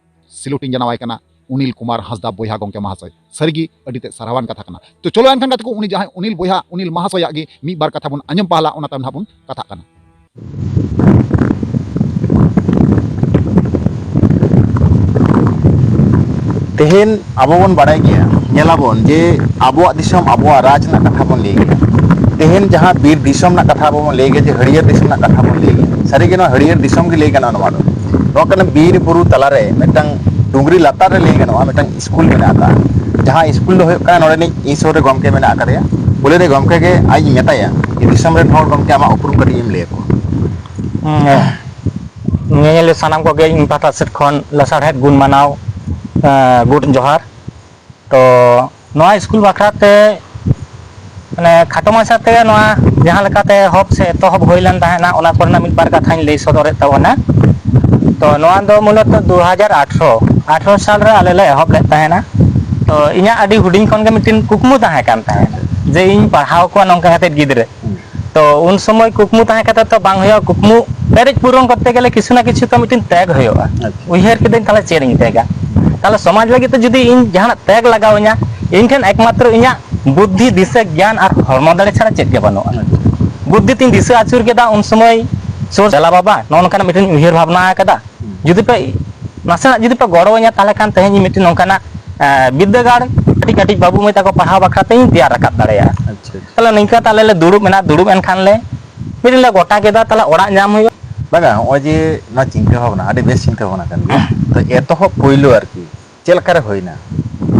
ᱥᱤᱞᱩᱴ ᱤᱧ ᱡᱟᱱᱟᱣᱟᱭ ᱠᱟᱱᱟ ᱩᱱᱤᱞ ᱠᱩᱢᱟᱨ ᱦᱟᱸᱥᱫᱟ ᱵᱚᱭᱦᱟ ᱜᱚᱢᱠᱮ ᱢᱟᱦᱟᱥᱚᱭ᱾ ᱥᱟᱹᱨᱤᱜᱮ ᱟᱹᱰᱤ ᱛᱮᱫ ᱥᱟᱨᱦᱟᱣᱟᱱ ᱠᱟᱛᱷᱟ ᱠᱟᱱᱟ᱾ ᱛᱚ ᱪᱚᱞᱚ ᱮᱱᱠᱷᱟᱱ ᱜᱟᱛᱮ ᱠᱚ, ᱩᱱᱤ ᱡᱟᱦᱟᱸᱭ ᱩᱱᱤᱞ ᱵᱚᱭᱦᱟ, ᱩᱱᱤᱞ ᱢᱟᱦᱟᱥᱚᱭᱟᱜ ᱜᱮ ᱢᱤᱫ ᱵᱟᱨ ᱠᱟᱛᱷᱟ ᱵᱚᱱ ᱟᱸᱡᱚᱢ ᱯᱟᱦᱞᱟ, ᱚᱱᱟ ᱛᱟᱭᱚᱢ ᱱᱟᱦᱟᱜ ᱵᱚᱱ ᱠᱟᱛᱷᱟᱜ ᱠᱟᱱᱟ᱾ ᱛᱮᱦᱮᱧ ᱟᱵᱚ ᱵᱚᱱ ᱵᱟᱲᱟᱭ ᱜᱮᱭᱟ, ᱧᱮᱞᱟᱵᱚᱱ ᱡᱮ ᱟᱵᱚᱣᱟᱜ ᱫᱤᱥᱚᱢ, ᱟᱵᱚᱣᱟᱜ ᱨᱟᱡᱽ ᱨᱮᱱᱟᱜ ᱠᱟᱛᱷᱟ ᱵᱚᱱ ᱞᱟᱹᱭ ᱜᱮᱭᱟ᱾ ᱛᱮᱦᱮᱧ ᱡᱟᱦᱟᱸ ᱵᱤᱨ ᱫᱤᱥᱚᱢ ᱨᱮᱱᱟᱜ ᱠᱟᱛᱷᱟ ᱟᱵᱚ ᱵᱚᱱ ᱞᱟᱹᱭ ᱜᱮᱭᱟ, ᱡᱮ ᱦᱟᱹᱨᱭᱟᱹᱲ ᱫᱤᱥᱚᱢ ᱨᱮᱱᱟᱜ ᱠᱟᱛᱷᱟ ᱵᱚᱱ ᱞᱟᱹᱭ ᱜᱮᱭᱟ, ᱥᱟᱹᱨᱤᱜᱮ ᱱᱚᱣᱟ ᱦᱟᱹᱨᱭᱟᱹᱲ ᱫᱤᱥᱚᱢ ᱜᱮ ᱞᱟᱹᱭ ᱜᱟᱱᱚᱜᱼᱟ᱾ ᱱᱚᱣᱟ ᱫᱚ, ᱱᱚᱣᱟ ᱠᱟᱱᱟ ᱵᱤᱨ ᱵᱩᱨᱩ ᱛᱟᱞᱟᱨᱮ ᱢᱤᱫᱴᱟᱝ ᱰᱩᱝᱨᱤ ᱞᱟᱛᱟᱨ ᱨᱮ ᱞᱟᱹᱭ ᱜᱟᱱᱚᱜᱼᱟ, ᱢᱤᱫᱴᱟᱝ ᱥᱠᱩᱞ ᱢᱮᱱᱟᱜ ᱟᱠᱟᱫᱼᱟ᱾ ᱡᱟᱦᱟᱸ ᱥᱠᱩᱞ ᱫᱚ ᱦᱩᱭᱩᱜ ᱠᱟᱱᱟ, ᱱᱚᱰᱮᱱᱤᱡ ᱤᱧ ᱥᱩᱨ ᱨᱮ ᱜᱚᱢᱠᱮ ᱢᱮᱱᱟᱜ ᱟᱠᱟᱫᱮᱭᱟ, ᱯᱳᱭᱞᱳ ᱨᱮ ᱜᱚᱢᱠᱮ ᱜᱮ ᱟᱡ ᱤᱧ ᱢᱮᱛᱟᱭᱟ ᱡᱮ, ᱫᱤᱥᱚᱢ ᱨᱮᱱ ᱦᱚᱲ, ᱜᱚᱢᱠᱮ, ᱟᱢᱟᱜ ᱩᱯᱨᱩᱢ ᱠᱟᱹᱴᱤᱡ ᱮᱢ ᱞᱟᱹᱭ ᱟᱠᱚᱣᱟ᱾ ᱦᱩᱸ, ᱧᱮᱧᱮᱞᱤᱭᱟᱹ ᱥᱟᱱᱟᱢ ᱠᱚᱜᱮ ᱤᱧ ᱯᱟᱦᱴᱟ ᱥᱮᱫ ᱠᱷᱚᱱ ᱞᱟᱥᱟᱲᱦᱮᱫ ᱜᱩᱱ ᱢᱟᱱᱟᱣ, ᱮᱸ, ᱜᱩᱰ ᱡᱚᱦᱟᱨ᱾ ᱛᱚ, ᱱᱚᱣᱟ ᱥᱠᱩᱞ ᱵᱟᱠᱷᱨᱟ ᱛᱮ, ᱢᱟᱱᱮ, ᱠᱷᱟᱴᱚ ᱢᱟᱪᱷᱟ ᱛᱮ ᱱᱚᱣᱟ ᱡᱟᱦᱟᱸ ᱞᱮᱠᱟᱛᱮ ᱮᱦᱚᱵ ᱥᱮ ᱮᱛᱚᱦᱚᱵ ᱦᱩᱭ ᱞᱮᱱ ᱛᱟᱦᱮᱱᱟ, ᱚᱱᱟ ᱠᱚᱨᱮᱱᱟᱜ ᱢᱤᱫ ᱵᱟᱨ ᱠᱟᱛᱷᱟᱧ ᱞᱟᱹᱭ ᱥᱚᱫᱚᱨᱮᱫ ᱛᱟᱵᱚᱱᱟ᱾ ᱛᱚ, ᱱᱚᱣᱟ ᱫᱚ ᱢᱩᱞᱚᱛᱚ ᱫᱩ ᱦᱟᱡᱟᱨ ᱟᱴᱷᱨᱚ, ᱟᱴᱷᱨᱚ ᱥᱟᱞ ᱨᱮ ᱟᱞᱮ ᱞᱮ ᱮᱦᱚᱵ ᱞᱮᱫ ᱛᱟᱦᱮᱱᱟ᱾ ᱛᱚ, ᱤᱧᱟᱹᱜ ᱟᱹᱰᱤ ᱦᱩᱰᱤᱧ ᱠᱷᱚᱱ ᱜᱮ ᱢᱤᱫᱴᱮᱱ ᱠᱩᱠᱢᱩ ᱛᱟᱦᱮᱸ ᱠᱟᱱ ᱛᱟᱦᱮᱸᱫ ᱡᱮ ᱤᱧ ᱯᱟᱲᱦᱟᱣ ᱠᱚᱣᱟ ᱱᱚᱝᱠᱟ ᱠᱟᱛᱮᱫ ᱜᱤᱫᱽᱨᱟᱹ᱾ ᱦᱩᱸ᱾ ᱛᱚ, ᱩᱱ ᱥᱚᱢᱚᱭ ᱠᱩᱠᱢᱩ ᱛᱟᱦᱮᱸ ᱠᱟᱛᱮ ᱛᱚ ᱵᱟᱝ ᱦᱩᱭᱩᱜᱼᱟ, ᱠᱩᱠᱢᱩ ᱯᱮᱨᱮᱡ ᱯᱩᱨᱚᱱ ᱠᱚᱨᱛᱮ ᱜᱮᱞᱮ ᱠᱤᱪᱷᱩ ᱱᱟ ᱠᱤᱪᱷᱩ ᱛᱚ ᱢᱤᱫᱴᱮᱱ ᱛᱮᱜᱽ ᱦᱩᱭᱩᱜᱼᱟ᱾ ᱟᱪᱪᱷᱟ᱾ ᱩᱭᱦᱟᱹᱨ ᱠᱤᱫᱟᱹᱧ, ᱛᱟᱦᱞᱮ ᱪᱮᱫ ᱤᱧ ᱛᱮᱜᱟ? ᱛᱟᱦᱞᱮ ᱥᱚᱢᱟᱡᱽ ᱞᱟᱹᱜᱤᱫ ᱛᱮ ᱡᱩᱫᱤ ᱤᱧ ᱡᱟᱦᱟᱱᱟᱜ ᱛᱮᱜᱽ ᱞᱟᱜᱟᱣ ᱤᱧᱟ, ᱤᱧ ᱴᱷᱮᱱ ᱮᱠᱢᱟᱛᱨᱚ ᱤᱧᱟᱹᱜ ᱵᱩᱫᱽᱫᱷᱤ, ᱫᱤᱥᱟᱹ, ᱜᱮᱭᱟᱱ ᱟᱨ ᱦᱚᱲᱢᱚ ᱫᱟᱲᱮ ᱪᱷᱟᱲᱟ ᱪᱮᱫ ᱜᱮ ᱵᱟᱹᱱᱩᱜᱼᱟ᱾ ᱟᱪᱪᱷᱟ᱾ ᱵᱩᱫᱽᱫᱷᱤ ᱛᱤᱧ ᱫᱤᱥᱟᱹ ᱟᱹᱪᱩᱨ ᱠᱮᱫᱟ ᱩᱱ ᱥᱚᱢᱚᱭ, ᱥᱩᱨ ᱪᱟᱞᱟ ᱵᱟᱵᱟ, ᱱᱚᱜᱼᱚ ᱱᱚᱝᱠᱟᱱᱟᱜ ᱢᱤᱫᱴᱮᱱ ᱩᱭᱦᱟᱹᱨ ᱵᱷᱟᱵᱽᱱᱟ ᱟᱠᱟᱫᱟ᱾ ᱦᱩᱸ᱾ ᱡᱩᱫᱤ ᱯᱮ ᱱᱟᱥᱮᱱᱟᱜ ᱡᱩᱫᱤ ᱯᱮ ᱜᱚᱲᱚ ᱤᱧᱟ, ᱛᱟᱦᱞᱮ ᱠᱷᱟᱱ ᱛᱮᱦᱮᱧ ᱢᱤᱫᱴᱮᱱ ᱱᱚᱝᱠᱟᱱᱟᱜ, ᱮᱸ, ᱵᱤᱫᱽᱫᱟᱹᱜᱟᱲ ᱠᱟᱹᱴᱤᱡ ᱠᱟᱹᱴᱤᱡ ᱵᱟᱹᱵᱩ ᱢᱟᱹᱭ ᱛᱟᱠᱚ ᱯᱟᱲᱦᱟᱣ ᱵᱟᱠᱷᱨᱟ ᱛᱮᱧ ᱛᱮᱭᱟᱨ ᱨᱟᱠᱟᱵ ᱫᱟᱲᱮᱭᱟᱜᱼᱟ᱾ ᱟᱪᱪᱷᱟ, ᱟᱪᱪᱷᱟ᱾ ᱛᱟᱦᱞᱮ ᱱᱤᱝᱠᱟ ᱛᱟᱦᱞᱮ ᱞᱮ ᱫᱩᱲᱩᱵ ᱮᱱᱟ, ᱫᱩᱲᱩᱵ ᱮᱱ ᱠᱷᱟᱱ ᱞᱮ ᱢᱤᱫ ᱫᱤᱱ ᱞᱮ ᱜᱚᱴᱟ ᱠᱮᱫᱟ, ᱛᱟᱦᱞᱮ ᱚᱲᱟᱜ ᱧᱟᱢ ᱦᱩᱭᱩᱜᱼᱟ᱾ ᱵᱟᱝᱟ, ᱱᱚᱜᱼᱚᱭ ᱡᱮ ᱱᱚᱣᱟ ᱪᱤᱱᱛᱟᱹ ᱵᱷᱟᱵᱽᱱᱟ, ᱟᱹᱰᱤ ᱵᱮᱥ ᱪᱤᱱᱛᱟᱹ ᱵᱷᱟᱵᱽᱱᱟ ᱠᱟᱱ ᱜᱮᱭᱟ᱾ ᱛᱚ, ᱮᱛᱚᱦᱚᱵ ᱯᱳᱭᱞᱳ ᱟᱨᱠᱤ ᱪᱮᱫ ᱞᱮᱠᱟᱨᱮ ᱦᱩᱭᱱᱟ?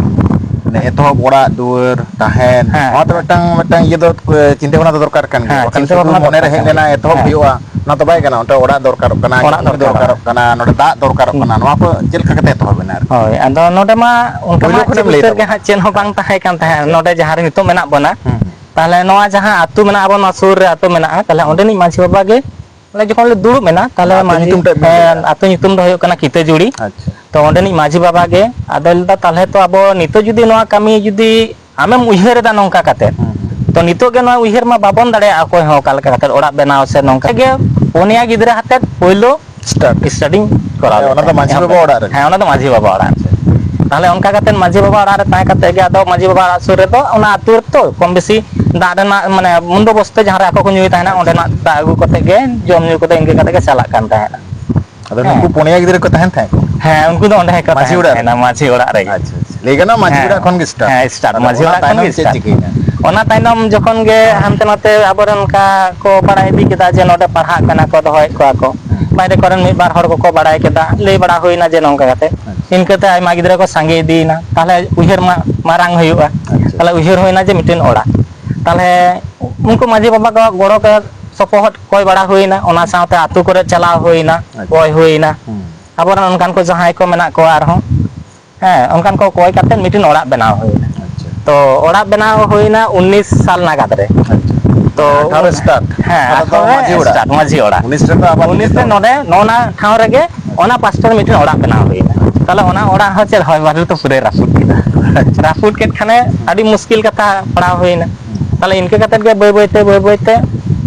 ᱢᱟᱱᱮ, ᱮᱛᱚᱦᱚᱵ ᱚᱲᱟᱜ ᱫᱩᱣᱟᱹᱨ, ᱛᱟᱦᱮᱱ, ᱦᱮᱸ, ᱱᱚᱣᱟ ᱛᱚ ᱦᱮᱸ᱾ ᱢᱤᱫᱴᱟᱝ, ᱢᱤᱫᱴᱟᱝ ᱤᱭᱟᱹ ᱫᱚ, ᱮ, ᱪᱤᱱᱛᱟᱹ ᱵᱷᱟᱵᱽᱱᱟ ᱫᱚ ᱫᱚᱨᱠᱟᱨ ᱠᱟᱱ ᱜᱮᱭᱟ᱾ ᱦᱮᱸ, ᱵᱟᱠᱷᱟᱱ ᱪᱤᱱᱛᱟᱹ ᱥᱩᱫᱷᱩ ᱵᱷᱟᱵᱽᱱᱟ ᱢᱚᱱᱮ ᱨᱮ ᱫᱚᱨᱠᱟᱨ ᱦᱮᱡ ᱠᱟᱱ ᱞᱮᱱᱟ, ᱜᱮᱭᱟ᱾ ᱮᱛᱚᱦᱚᱵ ᱦᱮᱸ᱾ ᱦᱩᱭᱩᱜᱼᱟ, ᱚᱱᱟ ᱫᱚ ᱵᱟᱭ ᱜᱟᱱᱚᱜᱼᱟ᱾ ᱢᱤᱫᱴᱟᱝ ᱚᱲᱟᱜ ᱫᱚᱨᱠᱟᱨᱚᱜ ᱠᱟᱱᱟ, ᱚᱲᱟᱜ ᱠᱤᱪᱷᱩ ᱫᱚᱨᱠᱟᱨᱚᱜᱼᱟ᱾ ᱫᱚᱨᱠᱟᱨᱚᱜ ᱠᱟᱱᱟ, ᱱᱚᱰᱮ ᱫᱟᱜ ᱫᱚᱨᱠᱟᱨᱚᱜ ᱦᱩᱸ᱾ ᱠᱟᱱᱟ, ᱱᱚᱣᱟ ᱠᱚ ᱪᱮᱫ ᱞᱮᱠᱟ ᱠᱟᱛᱮ ᱮᱛᱚᱦᱚᱵ ᱮᱱᱟ ᱟᱨᱠᱤ? ᱦᱳᱭ, ᱟᱫᱚ ᱱᱚᱰᱮ ᱢᱟ ᱚᱱᱠᱟ ᱯᱳᱭᱞᱳ ᱢᱟ ᱠᱷᱚᱱᱮᱢ ᱪᱮᱫ ᱞᱟᱹᱭ ᱩᱛᱟᱹᱨ ᱜᱮ ᱛᱟᱵᱚᱱᱟ᱾ ᱦᱟᱸᱜ ᱪᱮᱫ ᱦᱚᱸ ᱵᱟᱝ ᱛᱟᱦᱮᱸ ᱠᱟᱱ ᱛᱟᱦᱮᱸᱫ᱾ ᱟᱪᱪᱷᱟ᱾ ᱱᱚᱰᱮ ᱡᱟᱦᱟᱸ ᱨᱮ ᱱᱤᱛᱚᱜ ᱢᱮᱱᱟᱜ ᱵᱚᱱᱟ, ᱦᱩᱸ, ᱦᱩᱸ᱾ ᱛᱟᱦᱞᱮ ᱱᱚᱣᱟ ᱡᱟᱦᱟᱸ ᱟᱹᱛᱩ ᱢᱮᱱᱟᱜᱼᱟ, ᱟᱵᱚ ᱱᱚᱣᱟ ᱥᱩᱨ ᱨᱮ ᱟᱹᱛᱩ ᱢᱮᱱᱟᱜᱼᱟ, ᱛᱟᱦᱞᱮ ᱦᱩᱸ᱾ ᱚᱸᱰᱮᱱᱤᱡ ᱢᱟᱹᱡᱷᱤ ᱵᱟᱵᱟ ᱜᱮ, ᱟᱞᱮ ᱡᱚᱠᱷᱚᱱ ᱞᱮ ᱫᱩᱲᱩᱵ ᱮᱱᱟ, ᱛᱟᱦᱞᱮ ᱟᱹᱛᱩ ᱢᱟᱹᱡᱷᱤ, ᱧᱩᱛᱩᱢ ᱴᱟᱜ ᱵᱤᱱ ᱞᱟᱹᱭ ᱦᱮᱸ, ᱞᱮᱫᱟ᱾ ᱟᱹᱛᱩ ᱧᱩᱛᱩᱢ ᱫᱚ ᱦᱩᱭᱩᱜ ᱠᱟᱱᱟ ᱠᱤᱛᱟᱹᱡᱩᱲᱤ᱾ ᱟᱪᱪᱷᱟ᱾ ᱛᱚ, ᱚᱸᱰᱮᱱᱤᱡ ᱢᱟᱹᱡᱷᱤ ᱵᱟᱵᱟ ᱜᱮ ᱟᱫᱚᱭ ᱞᱟᱹᱭᱫᱟ, ᱛᱟᱦᱞᱮ ᱛᱚ ᱟᱵᱚ ᱱᱤᱛᱚᱜ ᱡᱩᱫᱤ ᱱᱚᱣᱟ ᱠᱟᱹᱢᱤ ᱡᱩᱫᱤ ᱟᱢᱮᱢ ᱩᱭᱦᱟᱹᱨ ᱮᱫᱟ ᱱᱚᱝᱠᱟ ᱠᱟᱛᱮ, ᱦᱩᱸ, ᱦᱩᱸ᱾ ᱛᱚ, ᱱᱤᱛᱚᱜ ᱜᱮ ᱱᱚᱣᱟ ᱩᱭᱦᱟᱹᱨ ᱢᱟ ᱵᱟᱵᱚᱱ ᱫᱟᱲᱮᱭᱟᱜᱼᱟ ᱚᱠᱚᱭ ᱦᱚᱸ ᱚᱠᱟ ᱞᱮᱠᱟ ᱠᱟᱛᱮ ᱚᱲᱟᱜ ᱵᱮᱱᱟᱣ ᱥᱮ ᱱᱚᱝᱠᱟ ᱜᱮ ᱯᱩᱱᱭᱟ ᱜᱤᱫᱽᱨᱟᱹ ᱟᱛᱮᱫ ᱯᱳᱭᱞᱳ start᱾ Starting ᱠᱚᱨᱟᱣ ᱦᱮᱸ, ᱞᱮᱫ ᱚᱱᱟ ᱫᱚ ᱛᱟᱦᱮᱸᱫ, ᱢᱟᱹᱡᱷᱤ ᱮᱦᱚᱵ ᱵᱟᱵᱟ ᱞᱮᱫ ᱚᱲᱟᱜ ᱛᱟᱦᱮᱸᱫ᱾ ᱨᱮᱜᱮ᱾ ᱦᱮᱸ, ᱚᱱᱟ ᱫᱚ ᱢᱟᱹᱡᱷᱤ ᱵᱟᱵᱟ ᱚᱲᱟᱜ ᱨᱮ᱾ ᱟᱪᱪᱷᱟ᱾ ᱛᱟᱦᱞᱮ ᱚᱱᱠᱟ ᱠᱟᱛᱮ ᱢᱟᱹᱡᱷᱤ ᱵᱟᱵᱟ ᱚᱲᱟᱜ ᱨᱮ ᱛᱟᱦᱮᱸ ᱠᱟᱛᱮ ᱜᱮ ᱟᱫᱚ ᱢᱟᱹᱡᱷᱤ ᱵᱟᱵᱟ ᱚᱲᱟᱜ ᱥᱩᱨ ᱨᱮᱫᱚ ᱚᱱᱟ ᱟᱹᱛᱩ ᱨᱮᱛᱚ ᱠᱚᱢ ᱵᱮᱥᱤ ᱫᱟᱜ ᱨᱮᱱᱟᱜ, ᱢᱟᱱᱮ, ᱵᱚᱱᱫᱳᱵᱚᱥᱛᱚ ᱡᱟᱦᱟᱸ ᱨᱮ ᱟᱠᱚ ᱠᱚ ᱧᱩᱭ ᱛᱟᱦᱮᱱᱟ, ᱟᱪᱪᱷᱟ᱾ ᱚᱸᱰᱮᱱᱟᱜ ᱫᱟᱜ ᱟᱹᱜᱩ ᱠᱟᱛᱮ ᱜᱮ ᱡᱚᱢ ᱧᱩ ᱠᱚᱫᱚ ᱤᱱᱠᱟᱹ ᱠᱟᱛᱮ ᱜᱮ ᱪᱟᱞᱟᱜ ᱠᱟᱱ ᱛᱟᱦᱮᱸᱱᱟ᱾ ᱟᱫᱚ ᱦᱮᱸ᱾ ᱱᱩᱠᱩ ᱯᱩᱱᱭᱟ ᱜᱤᱫᱽᱨᱟᱹ ᱠᱚ ᱛᱟᱦᱮᱱ ᱛᱟᱦᱮᱸᱫ ᱠᱚ? ᱦᱮᱸ, ᱩᱱᱠᱩ ᱫᱚ ᱚᱸᱰᱮ ᱜᱮᱠᱚ ᱢᱟᱹᱡᱷᱤ ᱛᱟᱦᱮᱱ ᱚᱲᱟᱜ ᱨᱮ? ᱛᱟᱦᱮᱱᱟ, ᱢᱟᱹᱡᱷᱤ ᱚᱲᱟᱜ ᱨᱮᱜᱮ᱾ ᱟᱪᱪᱷᱟ, ᱟᱪᱪᱷᱟ᱾ ᱞᱟᱹᱭ ᱜᱟᱱᱚᱜᱼᱟ, ᱢᱟᱹᱡᱷᱤ ᱦᱮᱸ, ᱚᱲᱟᱜ ᱠᱷᱚᱱ ᱜᱮ start᱾ ᱦᱮᱸ, start᱾ ᱟᱫᱚ ᱢᱟᱹᱡᱷᱤ ᱚᱱᱟ ᱚᱲᱟᱜ ᱠᱷᱚᱱ ᱛᱟᱭᱱᱚᱢ ᱜᱮ ᱪᱮᱫ start᱾ ᱪᱤᱠᱟᱹᱭᱮᱱᱟ? ᱚᱱᱟ ᱛᱟᱭᱱᱚᱢ ᱡᱚᱠᱷᱚᱱ ᱜᱮ ᱦᱟᱱᱛᱮ ᱱᱟᱛᱮ ᱟᱵᱚᱨᱮᱱ ᱚᱱᱠᱟ ᱠᱚ ᱵᱟᱲᱟᱭ ᱤᱫᱤ ᱠᱮᱫᱟ ᱡᱮ ᱱᱚᱰᱮ ᱯᱟᱲᱦᱟᱜ ᱠᱟᱱᱟ ᱠᱚ, ᱫᱚᱦᱚᱭᱮᱫ ᱠᱚᱣᱟ ᱠᱚ᱾ ᱦᱮᱸ᱾ ᱵᱟᱭᱨᱮ ᱠᱚᱨᱮᱱ ᱢᱤᱫ ᱵᱟᱨ ᱦᱚᱲ ᱠᱚᱠᱚ ᱵᱟᱲᱟᱭ ᱠᱮᱫᱟ, ᱞᱟᱹᱭ ᱵᱟᱲᱟ ᱦᱩᱭᱱᱟ ᱡᱮ ᱱᱚᱝᱠᱟ ᱠᱟᱛᱮ᱾ ᱟᱪᱪᱷᱟ᱾ ᱤᱱᱠᱟᱹᱛᱮ ᱟᱭᱢᱟ ᱜᱤᱫᱽᱨᱟᱹ ᱠᱚ ᱥᱟᱸᱜᱮ ᱤᱫᱤᱭᱮᱱᱟ᱾ ᱛᱟᱦᱞᱮ ᱩᱭᱦᱟᱹᱨ ᱢᱟ ᱢᱟᱨᱟᱝ ᱦᱩᱭᱩᱜᱼᱟ᱾ ᱟᱪᱪᱷᱟ᱾ ᱛᱟᱦᱞᱮ ᱩᱭᱦᱟᱹᱨ ᱦᱩᱭᱱᱟ ᱡᱮ ᱢᱤᱫᱴᱮᱱ ᱚᱲᱟᱜ᱾ ᱛᱟᱦᱞᱮ ᱩᱱᱠᱩ ᱢᱟᱹᱡᱷᱤ ᱵᱟᱵᱟ ᱠᱚᱣᱟᱜ ᱜᱚᱲᱚ ᱠᱚ, ᱥᱚᱯᱚᱦᱚᱫ ᱠᱚᱭ ᱵᱟᱲᱟ ᱦᱩᱭᱱᱟ, ᱚᱱᱟ ᱥᱟᱶᱛᱮ ᱟᱹᱛᱩ ᱠᱚᱨᱮ ᱪᱟᱞᱟᱣ ᱦᱩᱭᱱᱟ, ᱟᱪᱪᱷᱟ᱾ ᱠᱚᱭ ᱦᱩᱭᱱᱟ᱾ ᱦᱩᱸ᱾ ᱟᱵᱚᱨᱮᱱ ᱚᱱᱠᱟᱱ ᱠᱚ ᱡᱟᱦᱟᱸᱭ ᱠᱚ ᱢᱮᱱᱟᱜ ᱠᱚᱣᱟ ᱟᱨᱦᱚᱸ, ᱦᱮᱸ, ᱚᱱᱠᱟᱱ ᱠᱚ ᱠᱚᱭ ᱠᱟᱛᱮ ᱢᱤᱫᱴᱮᱱ ᱚᱲᱟᱜ ᱵᱮᱱᱟᱣ ᱦᱩᱭᱱᱟ᱾ ᱟᱪᱪᱷᱟ᱾ ᱛᱚ, ᱚᱲᱟᱜ ᱵᱮᱱᱟᱣ ᱦᱩᱭᱱᱟ ᱩᱱᱤᱥ ᱥᱟᱞ ᱱᱟᱜᱟᱫ ᱨᱮ᱾ ᱛᱚ, ᱟᱪᱪᱷᱟ᱾ ᱟᱴᱷᱟᱨᱚ start᱾ ᱦᱮᱸ, ᱟᱫᱚ ᱟᱴᱷᱟᱨᱚ ᱨᱮ ᱢᱟᱹᱡᱷᱤ ᱚᱲᱟᱜ᱾ Start, ᱢᱟᱹᱡᱷᱤ ᱚᱲᱟᱜ᱾ ᱩᱱᱤᱥ ᱨᱮᱫᱚ ᱟᱵᱟᱨ ᱩᱱᱤᱥ ᱨᱮ ᱱᱤᱛᱚᱜ ᱱᱚᱰᱮ, ᱱᱚᱜᱼᱚ ᱱᱟ ᱴᱷᱟᱶ ᱨᱮᱜᱮ, ᱚᱱᱟ ᱯᱟᱥᱴᱟ ᱨᱮ ᱢᱤᱫᱴᱮᱱ ᱚᱲᱟᱜ ᱵᱮᱱᱟᱣ ᱦᱩᱭᱱᱟ᱾ ᱛᱟᱦᱞᱮ ᱚᱱᱟ ᱚᱲᱟᱜ ᱦᱚᱸ ᱪᱮᱫ ᱦᱚᱭ ᱵᱟᱹᱨᱰᱩ ᱛᱮ ᱯᱩᱨᱟᱹᱭ ᱨᱟᱹᱯᱩᱫ ᱠᱮᱫᱟ᱾ ᱟᱪᱪᱷᱟ᱾ ᱨᱟᱹᱯᱩᱫ ᱠᱮᱫ ᱠᱷᱟᱱᱮ ᱟᱹᱰᱤ ᱢᱩᱥᱠᱤᱞ ᱠᱟᱛᱷᱟ ᱯᱟᱲᱟᱣ ᱦᱩᱭᱱᱟ᱾ ᱦᱩᱸ᱾ ᱛᱟᱦᱞᱮ ᱤᱱᱠᱟᱹ ᱠᱟᱛᱮᱫ ᱜᱮ ᱵᱟᱹᱭ ᱵᱟᱹᱭ ᱛᱮ, ᱵᱟᱹᱭ ᱵᱟᱹᱭ ᱛᱮ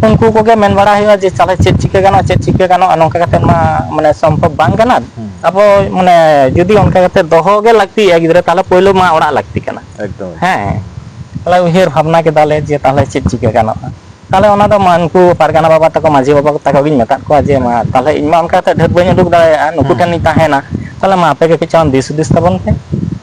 ᱩᱱᱠᱩ ᱠᱚᱜᱮ ᱢᱮᱱ ᱵᱟᱲᱟ ᱦᱩᱭᱩᱜᱼᱟ ᱡᱮ, ᱛᱟᱦᱞᱮ ᱪᱮᱫ ᱪᱤᱠᱟᱹ ᱜᱟᱱᱚᱜᱼᱟ, ᱪᱮᱫ ᱪᱤᱠᱟᱹ ᱜᱟᱱᱚᱜᱼᱟ, ᱱᱚᱝᱠᱟ ᱠᱟᱛᱮᱫ ᱢᱟ, ᱢᱟᱱᱮ, ᱥᱚᱢᱵᱷᱚᱵ ᱵᱟᱝ ᱠᱟᱱᱟ᱾ ᱦᱩᱸ᱾ ᱟᱵᱚ, ᱢᱟᱱᱮ, ᱡᱩᱫᱤ ᱚᱱᱠᱟ ᱠᱟᱛᱮ ᱫᱚᱦᱚ ᱜᱮ ᱞᱟᱹᱠᱛᱤᱭᱟ ᱜᱤᱫᱽᱨᱟᱹ, ᱛᱟᱦᱞᱮ ᱯᱳᱭᱞᱳ ᱢᱟ ᱚᱲᱟᱜ ᱞᱟᱹᱠᱛᱤ ᱠᱟᱱᱟ᱾ ᱮᱠᱫᱚᱢ᱾ ᱦᱮᱸ᱾ ᱛᱟᱦᱞᱮ ᱩᱭᱦᱟᱹᱨ ᱵᱷᱟᱵᱽᱱᱟ ᱠᱮᱫᱟᱞᱮ ᱡᱮ ᱛᱟᱦᱞᱮ ᱪᱮᱫ ᱪᱤᱠᱟᱹ ᱜᱟᱱᱚᱜᱼᱟ᱾ ᱛᱟᱦᱞᱮ ᱚᱱᱟ ᱫᱚ ᱢᱟ ᱩᱱᱠᱩ ᱯᱟᱨᱜᱟᱱᱟ ᱵᱟᱵᱟ ᱛᱟᱠᱚ, ᱢᱟᱹᱡᱷᱤ ᱵᱟᱵᱟ ᱛᱟᱠᱚ ᱜᱤᱧ ᱢᱮᱛᱟᱫ ᱠᱚᱣᱟ ᱡᱮ, "ᱢᱟ ᱛᱟᱦᱞᱮ ᱤᱧ ᱢᱟ ᱚᱱᱠᱟ ᱠᱟᱛᱮ ᱰᱷᱮᱨ ᱵᱟᱹᱧ ᱩᱰᱩᱠ ᱫᱟᱲᱮᱭᱟᱜᱼᱟ, ᱱᱩᱠᱩ ᱦᱮᱸ᱾ ᱴᱷᱮᱱ ᱤᱧ ᱛᱟᱦᱮᱱᱟ, ᱛᱟᱦᱞᱮ ᱢᱟ ᱟᱯᱮ ᱜᱮ ᱠᱟᱹᱡ ᱪᱟᱞᱟᱝ ᱫᱤᱥ ᱦᱩᱫᱤᱥ ᱛᱟᱵᱚᱱ ᱯᱮ᱾"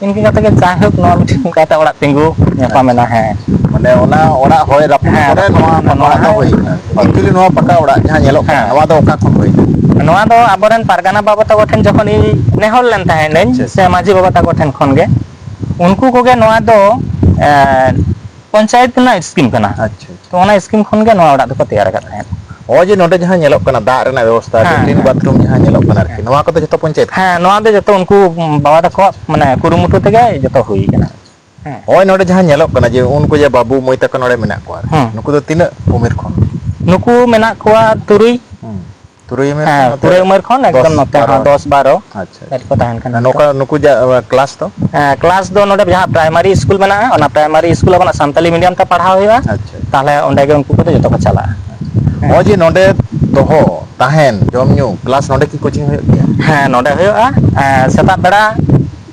ᱤᱱᱠᱟᱹ ᱠᱟᱛᱮ ᱜᱮ ᱡᱟᱭᱦᱳᱠ ᱱᱚᱣᱟ ᱢᱤᱫᱴᱮᱱ ᱚᱱᱠᱟᱛᱮ ᱚᱲᱟᱜ ᱛᱤᱸᱜᱩ ᱧᱟᱯᱟᱢ ᱮᱱᱟ᱾ ᱟᱪᱪᱷᱟ᱾ ᱦᱮᱸ᱾ ᱢᱟᱱᱮ ᱚᱱᱟ ᱚᱲᱟᱜ ᱦᱚᱭ ᱨᱟᱹᱯᱩᱫ ᱦᱮᱸ, ᱯᱚᱨᱮ ᱨᱟᱹᱯᱩᱫ ᱱᱚᱣᱟ ᱯᱚᱨᱮ ᱯᱟᱠᱟ ᱱᱚᱣᱟ ᱚᱲᱟᱜ ᱫᱚ ᱦᱚᱭ᱾ ᱦᱩᱭ ᱮᱱᱟ᱾ Actually ᱱᱚᱣᱟ ᱯᱟᱠᱟ ᱚᱲᱟᱜ ᱡᱟᱦᱟᱸ ᱧᱮᱞᱚᱜ ᱠᱟᱱᱟ, ᱦᱮᱸ᱾ ᱱᱚᱣᱟ ᱫᱚ ᱚᱠᱟ ᱠᱷᱚᱱ ᱦᱩᱭ ᱮᱱᱟ? ᱱᱚᱣᱟ ᱫᱚ ᱟᱵᱚᱨᱮᱱ ᱯᱟᱨᱜᱟᱱᱟ ᱵᱟᱵᱟ ᱛᱟᱠᱚ ᱴᱷᱮᱱ ᱡᱚᱠᱷᱚᱱ ᱤᱧ ᱱᱮᱦᱚᱨ ᱞᱮᱱ ᱛᱟᱦᱮᱸᱫ ᱟᱹᱧ, ᱟᱪᱪᱷᱟ, ᱥᱮ ᱟᱪᱪᱷᱟ᱾ ᱢᱟᱹᱡᱷᱤ ᱵᱟᱵᱟ ᱛᱟᱠᱚ ᱴᱷᱮᱱ ᱠᱷᱚᱱ ᱜᱮ, ᱩᱱᱠᱩ ᱠᱚᱜᱮ ᱱᱚᱣᱟ ᱫᱚ, ᱮ, ᱯᱚᱧᱪᱟᱭᱮᱛ ᱨᱮᱱᱟᱜ scheme ᱠᱟᱱᱟ᱾ ᱟᱪᱪᱷᱟ, ᱟᱪᱪᱷᱟ᱾ ᱛᱚ, ᱚᱱᱟ scheme ᱠᱷᱚᱱ ᱜᱮ ᱱᱚᱣᱟ ᱚᱲᱟᱜ ᱫᱚᱠᱚ ᱛᱮᱭᱟᱨ ᱟᱠᱟᱫ ᱛᱟᱦᱮᱸᱫ᱾ ᱱᱚᱜᱼᱚᱭ ᱡᱮ ᱱᱚᱰᱮ ᱡᱟᱦᱟᱸ ᱧᱮᱞᱚᱜ ᱠᱟᱱᱟ, ᱫᱟᱜ ᱨᱮᱱᱟᱜ ᱵᱮᱵᱚᱥᱛᱷᱟ, ᱦᱮᱸ, ᱞᱮᱴᱨᱤᱱ ᱦᱮᱸ, ᱵᱟᱛᱷᱨᱩᱢ ᱡᱟᱦᱟᱸ ᱧᱮᱞᱚᱜ ᱠᱟᱱᱟ ᱟᱨᱠᱤ, ᱦᱮᱸ᱾ ᱱᱚᱣᱟ ᱠᱚᱫᱚ ᱡᱚᱛᱚ ᱯᱚᱧᱪᱟᱭᱮᱛ ᱠᱟᱱᱟ? ᱦᱮᱸ, ᱱᱚᱣᱟ ᱫᱚ ᱡᱚᱛᱚ ᱩᱱᱠᱩ ᱵᱟᱵᱟ ᱛᱟᱠᱚᱣᱟᱜ, ᱢᱟᱱᱮ, ᱠᱩᱨᱩᱢᱩᱴᱩ ᱛᱮᱜᱮ ᱡᱚᱛᱚ ᱦᱩᱭ ᱠᱟᱱᱟ᱾ ᱦᱮᱸ᱾ ᱦᱚᱸᱜᱼᱚᱭ ᱱᱚᱰᱮ ᱡᱟᱦᱟᱸ ᱧᱮᱞᱚᱜ ᱠᱟᱱᱟ ᱡᱮ ᱩᱱᱠᱩ ᱡᱮ ᱵᱟᱹᱵᱩ ᱢᱟᱹᱭ ᱛᱟᱠᱚ ᱱᱚᱰᱮ ᱢᱮᱱᱟᱜ ᱠᱚᱣᱟ ᱟᱨᱠᱤ, ᱦᱩᱸ᱾ ᱱᱩᱠᱩ ᱫᱚ ᱛᱤᱱᱟᱹᱜ ᱩᱢᱮᱨ ᱠᱷᱚᱱ? ᱱᱩᱠᱩ ᱢᱮᱱᱟᱜ ᱠᱚᱣᱟ ᱛᱩᱨᱩᱭ᱾ ᱦᱩᱸ᱾ ᱛᱩᱨᱩᱭ ᱩᱢᱮᱨ ᱠᱷᱚᱱ ᱦᱮᱸ, ᱱᱚᱛᱮ ᱛᱩᱨᱩᱭ ᱩᱢᱮᱨ ᱠᱷᱚᱱ ᱮᱠᱫᱚᱢ ᱫᱚᱥ, ᱱᱚᱛᱮ ᱦᱚᱸ ᱵᱟᱨᱚ᱾ ᱫᱚᱥ, ᱵᱟᱨᱚ᱾ ᱟᱪᱪᱷᱟ, ᱟᱪᱪᱷᱟ᱾ ᱠᱚ ᱛᱟᱦᱮᱱ ᱠᱟᱱᱟ ᱱᱚᱝᱠᱟ ᱱᱤᱛᱚᱜ᱾ ᱱᱩᱠᱩ ᱡᱟ-, class ᱫᱚ? ᱦᱮᱸ, class ᱫᱚ ᱱᱚᱰᱮ ᱡᱟᱦᱟᱸ primary school ᱢᱮᱱᱟᱜᱼᱟ, ᱚᱱᱟ primary school ᱟᱵᱚᱱᱟᱜ ᱥᱟᱱᱛᱟᱞᱤ medium ᱛᱮ ᱯᱟᱲᱦᱟᱣ ᱦᱩᱭᱩᱜᱼᱟ᱾ ᱟᱪᱪᱷᱟ, ᱟᱪᱪᱷᱟ᱾ ᱛᱟᱦᱞᱮ ᱚᱸᱰᱮ ᱜᱮ ᱩᱱᱠᱩ ᱠᱚᱫᱚ ᱡᱚᱛᱚ ᱠᱚ ᱪᱟᱞᱟᱜᱼᱟ᱾ ᱦᱮᱸ᱾ ᱱᱚᱜᱼᱚᱭ ᱡᱮ ᱱᱚᱰᱮ ᱫᱚᱦᱚ, ᱛᱟᱦᱮᱱ, ᱡᱚᱢ ᱧᱩ, class ᱱᱚᱰᱮ ᱠᱤ coaching ᱦᱩᱭᱩᱜ ᱜᱮᱭᱟ? ᱦᱮᱸ, ᱱᱚᱰᱮ ᱦᱩᱭᱩᱜᱼᱟ᱾ ᱮᱸ, ᱥᱮᱛᱟᱜ ᱵᱮᱲᱟ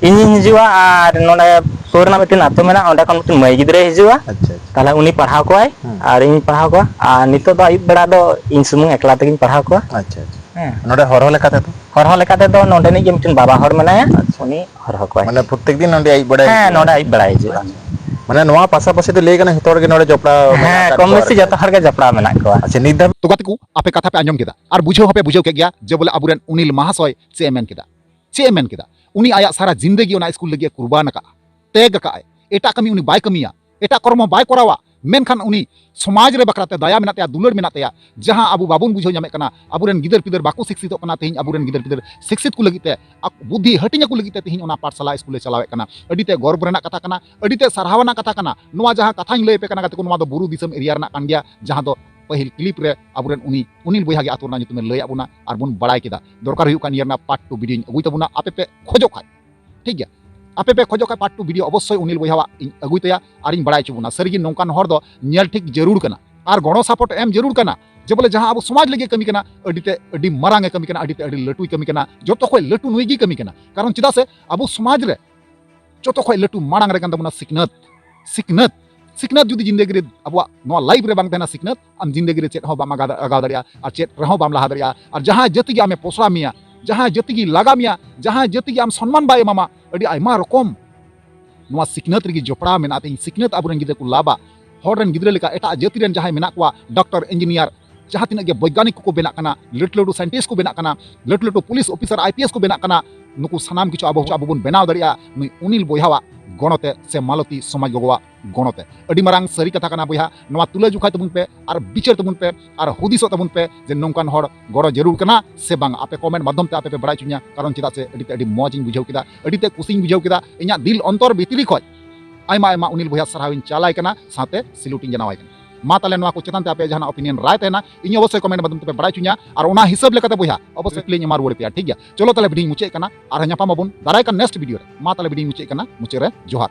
ᱤᱧᱤᱧ ᱦᱤᱡᱩᱜᱼᱟ ᱟᱨ ᱱᱚᱰᱮ ᱥᱩᱨ ᱨᱮᱱᱟᱜ ᱢᱤᱫᱴᱮᱱ ᱟᱹᱛᱩ ᱢᱮᱱᱟᱜᱼᱟ, ᱚᱸᱰᱮ ᱠᱷᱚᱱ ᱢᱤᱫᱴᱮᱱ ᱢᱟᱹᱭ ᱜᱤᱫᱽᱨᱟᱹᱭ ᱦᱤᱡᱩᱜᱼᱟ᱾ ᱟᱪᱪᱷᱟ, ᱟᱪᱪᱷᱟ᱾ ᱛᱟᱦᱞᱮ ᱩᱱᱤ ᱯᱟᱲᱦᱟᱣ ᱠᱚᱣᱟᱭ ᱦᱩᱸ᱾ ᱟᱨ ᱤᱧ ᱯᱟᱲᱦᱟᱣ ᱠᱚᱣᱟ᱾ ᱟᱨ ᱱᱤᱛᱚᱜ ᱫᱚ ᱟᱹᱭᱩᱵ ᱵᱮᱲᱟ ᱫᱚ ᱤᱧ ᱥᱩᱢᱩᱝ ᱮᱠᱞᱟ ᱛᱮᱜᱮᱧ ᱯᱟᱲᱦᱟᱣ ᱠᱚᱣᱟ᱾ ᱟᱪᱪᱷᱟ, ᱟᱪᱪᱷᱟ᱾ ᱦᱮᱸ᱾ ᱱᱚᱰᱮ ᱦᱚᱨᱦᱚ ᱞᱮᱠᱟ ᱛᱮᱫᱚ? ᱦᱚᱨᱦᱚ ᱞᱮᱠᱟ ᱛᱮᱫᱚ ᱱᱚᱰᱮᱱᱤᱡ ᱜᱮ ᱢᱤᱫᱴᱮᱱ ᱵᱟᱵᱟ ᱦᱚᱲ ᱢᱮᱱᱟᱭᱟ, ᱩᱱᱤ ᱦᱚᱨᱦᱚ ᱠᱚᱣᱟᱭ᱾ ᱢᱟᱱᱮ ᱯᱨᱚᱛᱮᱠ ᱫᱤᱱ ᱱᱚᱰᱮ ᱟᱹᱭᱩᱵ ᱵᱮᱲᱟᱭ ᱦᱮᱸ, ᱦᱤᱡᱩᱜᱼᱟ? ᱱᱚᱰᱮ ᱟᱹᱭᱩᱵ ᱵᱮᱲᱟᱭ ᱦᱤᱡᱩᱜᱼᱟ᱾ ᱢᱟᱱᱮ ᱱᱚᱣᱟ ᱯᱟᱥᱟᱯᱟᱥᱤ ᱫᱚ ᱞᱟᱹᱭ ᱜᱟᱱᱚᱜᱼᱟ ᱡᱷᱚᱛᱚ ᱦᱚᱲ ᱜᱮ ᱱᱚᱰᱮ ᱡᱚᱯᱲᱟᱣ ᱢᱮᱱᱟᱜ ᱦᱮᱸ, ᱟᱠᱟᱫ ᱠᱚᱢ ᱠᱚᱣᱟ ᱵᱮᱥᱤ ᱟᱨᱠᱤ᱾ ᱡᱚᱛᱚ ᱦᱚᱲ ᱜᱮ ᱡᱚᱯᱲᱟᱣ ᱢᱮᱱᱟᱜ ᱠᱚᱣᱟ᱾ ᱟᱪᱪᱷᱟ, ᱱᱤᱛ ᱫᱷᱟᱹᱵᱤᱡ ᱛᱚ ᱜᱟᱛᱮ ᱠᱚ, ᱟᱯᱮ ᱠᱟᱛᱷᱟ ᱯᱮ ᱟᱸᱡᱚᱢ ᱠᱮᱫᱟ ᱟᱨ ᱵᱩᱡᱷᱟᱹᱣ ᱦᱚᱸᱯᱮ ᱵᱩᱡᱷᱟᱹᱣ ᱠᱮᱫ ᱜᱮᱭᱟ ᱡᱮ ᱵᱚᱞᱮ ᱟᱵᱚᱨᱮᱱ ᱩᱱᱤᱞ ᱢᱟᱦᱟᱥᱚᱭ ᱪᱮᱫ ᱮ ᱢᱮᱱ ᱠᱮᱫᱟ᱾ ᱪᱮᱫ ᱮ ᱢᱮᱱ ᱠᱮᱫᱟ? ᱩᱱᱤ ᱟᱭᱟᱜ ᱥᱟᱨᱟ ᱡᱤᱱᱫᱮᱜᱤ ᱚᱱᱟ ᱥᱠᱩᱞ ᱞᱟᱹᱜᱤᱫ ᱮ ᱠᱩᱨᱵᱟᱱ ᱟᱠᱟᱫᱼᱟ, ᱛᱮᱜ ᱟᱠᱟᱫᱼᱟᱭ᱾ ᱮᱴᱟᱜ ᱠᱟᱹᱢᱤ ᱩᱱᱤ ᱵᱟᱭ ᱠᱟᱹᱢᱤᱭᱟ, ᱮᱴᱟᱜ ᱠᱚᱨᱢᱚ ᱵᱟᱭ ᱠᱚᱨᱟᱣᱟ, ᱢᱮᱱᱠᱷᱟᱱ ᱩᱱᱤ ᱥᱚᱢᱟᱡᱽ ᱨᱮ ᱵᱟᱠᱷᱨᱟᱛᱮ ᱫᱟᱭᱟ ᱢᱮᱱᱟᱜ ᱛᱟᱭᱟ, ᱫᱩᱞᱟᱹᱲ ᱢᱮᱱᱟᱜ ᱛᱟᱭᱟ, ᱡᱟᱦᱟᱸ ᱟᱵᱚ ᱵᱟᱵᱚᱱ ᱵᱩᱡᱷᱟᱹᱣ ᱧᱟᱢᱮᱫ ᱠᱟᱱᱟ, ᱟᱵᱚᱨᱮᱱ ᱜᱤᱫᱟᱹᱨ ᱯᱤᱫᱟᱹᱨ ᱵᱟᱠᱚ ᱥᱤᱠᱥᱤᱛᱚᱜ ᱠᱟᱱᱟ, ᱛᱮᱦᱮᱧ ᱟᱵᱚᱨᱮᱱ ᱜᱤᱫᱟᱹᱨ ᱯᱤᱫᱟᱹᱨ ᱥᱤᱠᱥᱤᱛ ᱠᱚ ᱞᱟᱹᱜᱤᱫ ᱛᱮ, ᱟᱠ-, ᱵᱩᱫᱽᱫᱷᱤ ᱦᱟᱹᱴᱤᱧ ᱟᱠᱚ ᱞᱟᱹᱜᱤᱫ ᱛᱮ ᱛᱮᱦᱮᱧ ᱚᱱᱟ ᱯᱟᱴᱷᱥᱟᱞᱟ ᱥᱠᱩᱞᱮ ᱪᱟᱞᱟᱣᱮᱫ ᱠᱟᱱᱟ᱾ ᱟᱹᱰᱤ ᱛᱮ ᱜᱚᱨᱵ ᱨᱮᱱᱟᱜ ᱠᱟᱛᱷᱟ ᱠᱟᱱᱟ, ᱟᱹᱰᱤ ᱛᱮ ᱥᱟᱨᱦᱟᱣ ᱟᱱᱟᱜ ᱠᱟᱛᱷᱟ ᱠᱟᱱᱟ᱾ ᱱᱚᱣᱟ ᱡᱟᱦᱟᱸ ᱠᱟᱛᱷᱟᱧ ᱞᱟᱹᱭ ᱟᱯᱮ ᱠᱟᱱᱟ ᱜᱟᱛᱮ ᱠᱚ, ᱱᱚᱣᱟ ᱫᱚ ᱵᱩᱨᱩ ᱫᱤᱥᱚᱢ ᱮᱨᱤᱭᱟ ᱨᱮᱱᱟᱜ ᱠᱟᱱ ᱜᱮᱭᱟ, ᱡᱟᱦᱟᱸ ᱫᱚ ᱯᱟᱹᱦᱤᱞ ᱠᱞᱤᱯ ᱨᱮ ᱟᱵᱚᱨᱮᱱ ᱩᱱᱤ ᱩᱱᱤᱞ ᱵᱚᱭᱦᱟ ᱜᱮ ᱟᱹᱛᱩ ᱨᱮᱱᱟᱜ ᱧᱩᱛᱩᱢᱮ ᱞᱟᱹᱭ ᱟᱫ ᱵᱚᱱᱟ ᱟᱨ ᱵᱚᱱ ᱵᱟᱲᱟᱭ ᱠᱮᱫᱟ᱾ ᱫᱚᱨᱠᱟᱨ ᱦᱩᱭᱩᱜ ᱠᱷᱟᱱ ᱱᱤᱭᱟᱹ ᱨᱮᱱᱟᱜ ᱯᱟᱨᱴ ᱴᱩ ᱵᱷᱤᱰᱤᱭᱳᱧ ᱟᱹᱜᱩᱭ ᱛᱟᱵᱚᱱᱟ, ᱟᱯᱮ ᱯᱮ ᱠᱷᱚᱡᱚᱜ ᱠᱷᱟᱡ, ᱴᱷᱤᱠ ᱜᱮᱭᱟ? ᱟᱯᱮ ᱯᱮ ᱠᱷᱚᱡᱚᱜ ᱠᱷᱟᱡ ᱯᱟᱨᱴ ᱴᱩ ᱵᱷᱤᱰᱤᱭᱳ ᱚᱵᱚᱥᱥᱳᱭ ᱩᱱᱤᱞ ᱵᱚᱭᱦᱟᱣᱟᱜ ᱤᱧ ᱟᱹᱜᱩᱭ ᱛᱟᱭᱟ ᱟᱨᱤᱧ ᱵᱟᱲᱟᱭ ᱦᱚᱪᱚ ᱵᱚᱱᱟ᱾ ᱥᱟᱹᱨᱤᱜᱮ ᱱᱚᱝᱠᱟᱱ ᱦᱚᱲ ᱫᱚ ᱧᱮᱞ ᱴᱷᱤᱠ ᱡᱟᱹᱨᱩᱲ ᱠᱟᱱᱟ ᱟᱨ ᱜᱚᱲᱚ ᱥᱟᱯᱳᱨᱴ ᱮᱢ ᱡᱟᱹᱨᱩᱲ ᱠᱟᱱᱟ᱾ ᱡᱮ ᱵᱚᱞᱮ ᱡᱟᱦᱟᱸ ᱟᱵᱚ ᱥᱚᱢᱟᱡᱽ ᱞᱟᱹᱜᱤᱫ ᱠᱟᱹᱢᱤ ᱠᱟᱱᱟ, ᱟᱹᱰᱤ ᱛᱮ ᱟᱹᱰᱤ ᱢᱟᱨᱟᱝ ᱮ ᱠᱟᱹᱢᱤ ᱠᱟᱱᱟ, ᱟᱹᱰᱤ ᱛᱮ ᱟᱹᱰᱤ ᱞᱟᱹᱴᱩᱭ ᱠᱟᱹᱢᱤ ᱠᱟᱱᱟ᱾ ᱡᱚᱛᱚ ᱠᱷᱚᱡ ᱞᱟᱹᱴᱩ ᱱᱩᱭ ᱜᱮᱭ ᱠᱟᱹᱢᱤ ᱠᱟᱱᱟ᱾ ᱠᱟᱨᱚᱱ ᱪᱮᱫᱟᱜ ᱥᱮ ᱟᱵᱚ ᱥᱚᱢᱟᱡᱽ ᱨᱮ ᱡᱚᱛᱚ ᱠᱷᱚᱡ ᱞᱟᱹᱴᱩ ᱢᱟᱲᱟᱝ ᱨᱮ ᱠᱟᱱ ᱛᱟᱵᱚᱱᱟ ᱥᱤᱠᱷᱱᱟᱹᱛ᱾ ᱥᱤᱠᱷᱱᱟᱹᱛ, ᱥᱤᱠᱷᱱᱟᱹᱛ ᱡᱩᱫᱤ ᱡᱤᱱᱫᱮᱜᱤ ᱨᱮ ᱟᱵᱚᱣᱟᱜ ᱱᱚᱣᱟ ᱞᱟᱭᱤᱯᱷ ᱨᱮ ᱵᱟᱝ ᱛᱟᱦᱮᱱᱟ ᱥᱤᱠᱷᱱᱟᱹᱛ, ᱟᱢ ᱡᱤᱱᱫᱮᱜᱤ ᱨᱮ ᱪᱮᱫ ᱦᱚᱸ ᱵᱟᱢ ᱟᱜᱟ-, ᱟᱜᱟᱣ ᱫᱟᱲᱮᱭᱟᱜᱼᱟ ᱟᱨ ᱪᱮᱫ ᱨᱮᱦᱚᱸ ᱵᱟᱢ ᱞᱟᱦᱟ ᱫᱟᱲᱮᱭᱟᱜᱼᱟ᱾ ᱟᱨ ᱡᱟᱦᱟᱸ ᱡᱟᱹᱛᱤ ᱜᱮ ᱟᱢᱮ ᱯᱚᱥᱲᱟ ᱢᱮᱭᱟ, ᱡᱟᱦᱟᱸ ᱡᱟᱹᱛᱤ ᱜᱮ ᱞᱟᱜᱟ ᱢᱮᱭᱟ, ᱡᱟᱦᱟᱸ ᱡᱟᱹᱛᱤ ᱜᱮ ᱟᱢ ᱥᱚᱱᱢᱟᱱ ᱵᱟᱭ ᱮᱢᱟᱢᱟ, ᱟᱹᱰᱤ ᱟᱭᱢᱟ ᱨᱚᱠᱚᱢ ᱱᱚᱣᱟ ᱥᱤᱠᱷᱱᱟᱹᱛ ᱨᱮᱜᱮ ᱡᱚᱯᱲᱟᱣ ᱢᱮᱱᱟᱜ ᱛᱤᱧ᱾ ᱥᱤᱠᱷᱱᱟᱹᱛ ᱟᱵᱚᱨᱮᱱ ᱜᱤᱫᱽᱨᱟᱹ ᱠᱚ ᱞᱟᱵᱟ, ᱦᱚᱲ ᱨᱮᱱ ᱜᱤᱫᱽᱨᱟᱹ ᱞᱮᱠᱟ ᱮᱴᱟᱜ ᱡᱟᱹᱛᱤ ᱨᱮᱱ ᱡᱟᱦᱟᱸᱭ ᱢᱮᱱᱟᱜ ᱠᱚᱣᱟ, ᱰᱚᱠᱴᱚᱨ, ᱤᱧᱡᱤᱱᱤᱭᱟᱨ, ᱡᱟᱦᱟᱸ ᱛᱤᱱᱟᱹᱜ ᱜᱮ ᱵᱳᱭᱜᱟᱱᱤᱠ ᱠᱚᱠᱚ ᱵᱮᱱᱟᱜ ᱠᱟᱱᱟ, ᱞᱟᱹᱴᱩ ᱞᱟᱹᱴᱩ ᱥᱟᱭᱮᱱᱴᱤᱥᱴ ᱠᱚ ᱵᱮᱱᱟᱜ ᱠᱟᱱᱟ, ᱞᱟᱹᱴᱩ ᱞᱟᱹᱴᱩ police officer, I P S ᱠᱚ ᱵᱮᱱᱟᱜ ᱠᱟᱱᱟ, ᱱᱩᱠᱩ ᱥᱟᱱᱟᱢ ᱠᱤᱪᱷᱩ ᱟᱵᱚ, ᱟᱵᱚ ᱵᱚᱱ ᱵᱮᱱᱟᱣ ᱫᱟᱲᱮᱭᱟᱜᱼᱟ ᱱᱩᱭ ᱩᱱᱤᱞ ᱵᱚᱭᱦᱟᱣᱟᱜ ᱜᱚᱲᱚ ᱛᱮ ᱥᱮ ᱢᱟᱞᱚᱛᱤ ᱥᱚᱢᱟᱡᱽ ᱜᱚᱜᱚᱣᱟᱜ ᱜᱚᱲᱚ ᱛᱮ᱾ ᱟᱹᱰᱤ ᱢᱟᱨᱟᱝ ᱥᱟᱹᱨᱤ ᱠᱟᱛᱷᱟ ᱠᱟᱱᱟ ᱵᱚᱭᱦᱟ, ᱱᱚᱣᱟ ᱛᱩᱞᱟᱹ ᱡᱚᱠᱷᱟᱭ ᱛᱟᱵᱚᱱ ᱯᱮ ᱟᱨ ᱵᱤᱪᱟᱹᱨ ᱛᱟᱵᱚᱱ ᱯᱮ ᱟᱨ ᱦᱩᱫᱤᱥᱚᱜ ᱛᱟᱵᱚᱱ ᱯᱮ ᱡᱮ ᱱᱚᱝᱠᱟᱱ ᱦᱚᱲ ᱜᱚᱲᱚ ᱡᱟᱹᱨᱩᱲ ᱠᱟᱱᱟ ᱥᱮ ᱵᱟᱝ᱾ ᱟᱯᱮ ᱠᱚᱢᱮᱱᱴ ᱢᱟᱫᱽᱫᱷᱚᱢ ᱛᱮ ᱟᱯᱮ ᱯᱮ ᱵᱟᱲᱟᱭ ᱦᱚᱪᱚᱧᱟ, ᱠᱟᱨᱚᱱ ᱪᱮᱫᱟᱜ ᱥᱮ ᱟᱹᱰᱤ ᱛᱮ ᱟᱹᱰᱤ ᱢᱚᱡᱽ ᱤᱧ ᱵᱩᱡᱷᱟᱹᱣ ᱠᱮᱫᱟ, ᱟᱹᱰᱤ ᱛᱮ ᱠᱩᱥᱤᱧ ᱵᱩᱡᱷᱟᱹᱣ ᱠᱮᱫᱟ᱾ ᱤᱧᱟᱹᱜ ᱫᱤᱞ ᱚᱱᱛᱚᱨ ᱵᱷᱤᱛᱨᱤ ᱠᱷᱚᱡ ᱟᱭᱢᱟ ᱟᱭᱢᱟ ᱩᱱᱤᱞ ᱵᱚᱭᱦᱟ ᱥᱟᱨᱦᱟᱣ ᱤᱧ ᱪᱟᱞᱟᱭ ᱠᱟᱱᱟ, ᱥᱟᱶᱛᱮ ᱥᱤᱞᱩᱴ ᱤᱧ ᱡᱟᱱᱟᱣᱟᱭ ᱠᱟᱱᱟ᱾ ᱢᱟ ᱛᱟᱦᱞᱮ ᱱᱚᱣᱟ ᱠᱚ ᱪᱮᱛᱟᱱ ᱛᱮ ᱟᱯᱮᱭᱟᱜ ᱡᱟᱦᱟᱱᱟᱜ ᱚᱯᱤᱱᱤᱭᱚᱱ ᱨᱟᱭ ᱛᱟᱦᱮᱱᱟ, ᱤᱧ ᱚᱵᱚᱥᱥᱳᱭ ᱠᱚᱢᱮᱱᱴ ᱢᱟᱫᱽᱫᱷᱚᱢ ᱛᱮᱯᱮ ᱵᱟᱲᱟᱭ ᱦᱚᱪᱚᱧᱟ᱾ ᱟᱨ ᱚᱱᱟ ᱦᱤᱥᱟᱹᱵ ᱞᱮᱠᱟᱛᱮ ᱵᱚᱭᱦᱟ ᱚᱵᱚᱥᱥᱳᱭ ᱨᱤᱯᱞᱟᱭ ᱤᱧ ᱮᱢᱟ ᱨᱩᱣᱟᱹᱲ ᱯᱮᱭᱟ, ᱴᱷᱤᱠ ᱜᱮᱭᱟ? ᱪᱚᱞᱚ ᱛᱟᱦᱞᱮ ᱵᱷᱤᱰᱤᱭᱳᱧ ᱢᱩᱪᱟᱹᱫ ᱠᱟᱱᱟ, ᱟᱨᱦᱚᱸ ᱧᱟᱯᱟᱢ ᱟᱵᱚᱱ ᱫᱟᱨᱟᱭ ᱠᱟᱱ ᱱᱮᱠᱥᱴ ᱵᱷᱤᱰᱤᱭᱳ ᱨᱮ᱾ ᱢᱟ ᱛᱟᱦᱞᱮ ᱵᱷᱤᱰᱤᱭᱳᱧ ᱢᱩᱪᱟᱹᱫ ᱠᱟᱱᱟ, ᱢᱩᱪᱟᱹᱫ ᱨᱮ ᱡᱚᱦᱟᱨ᱾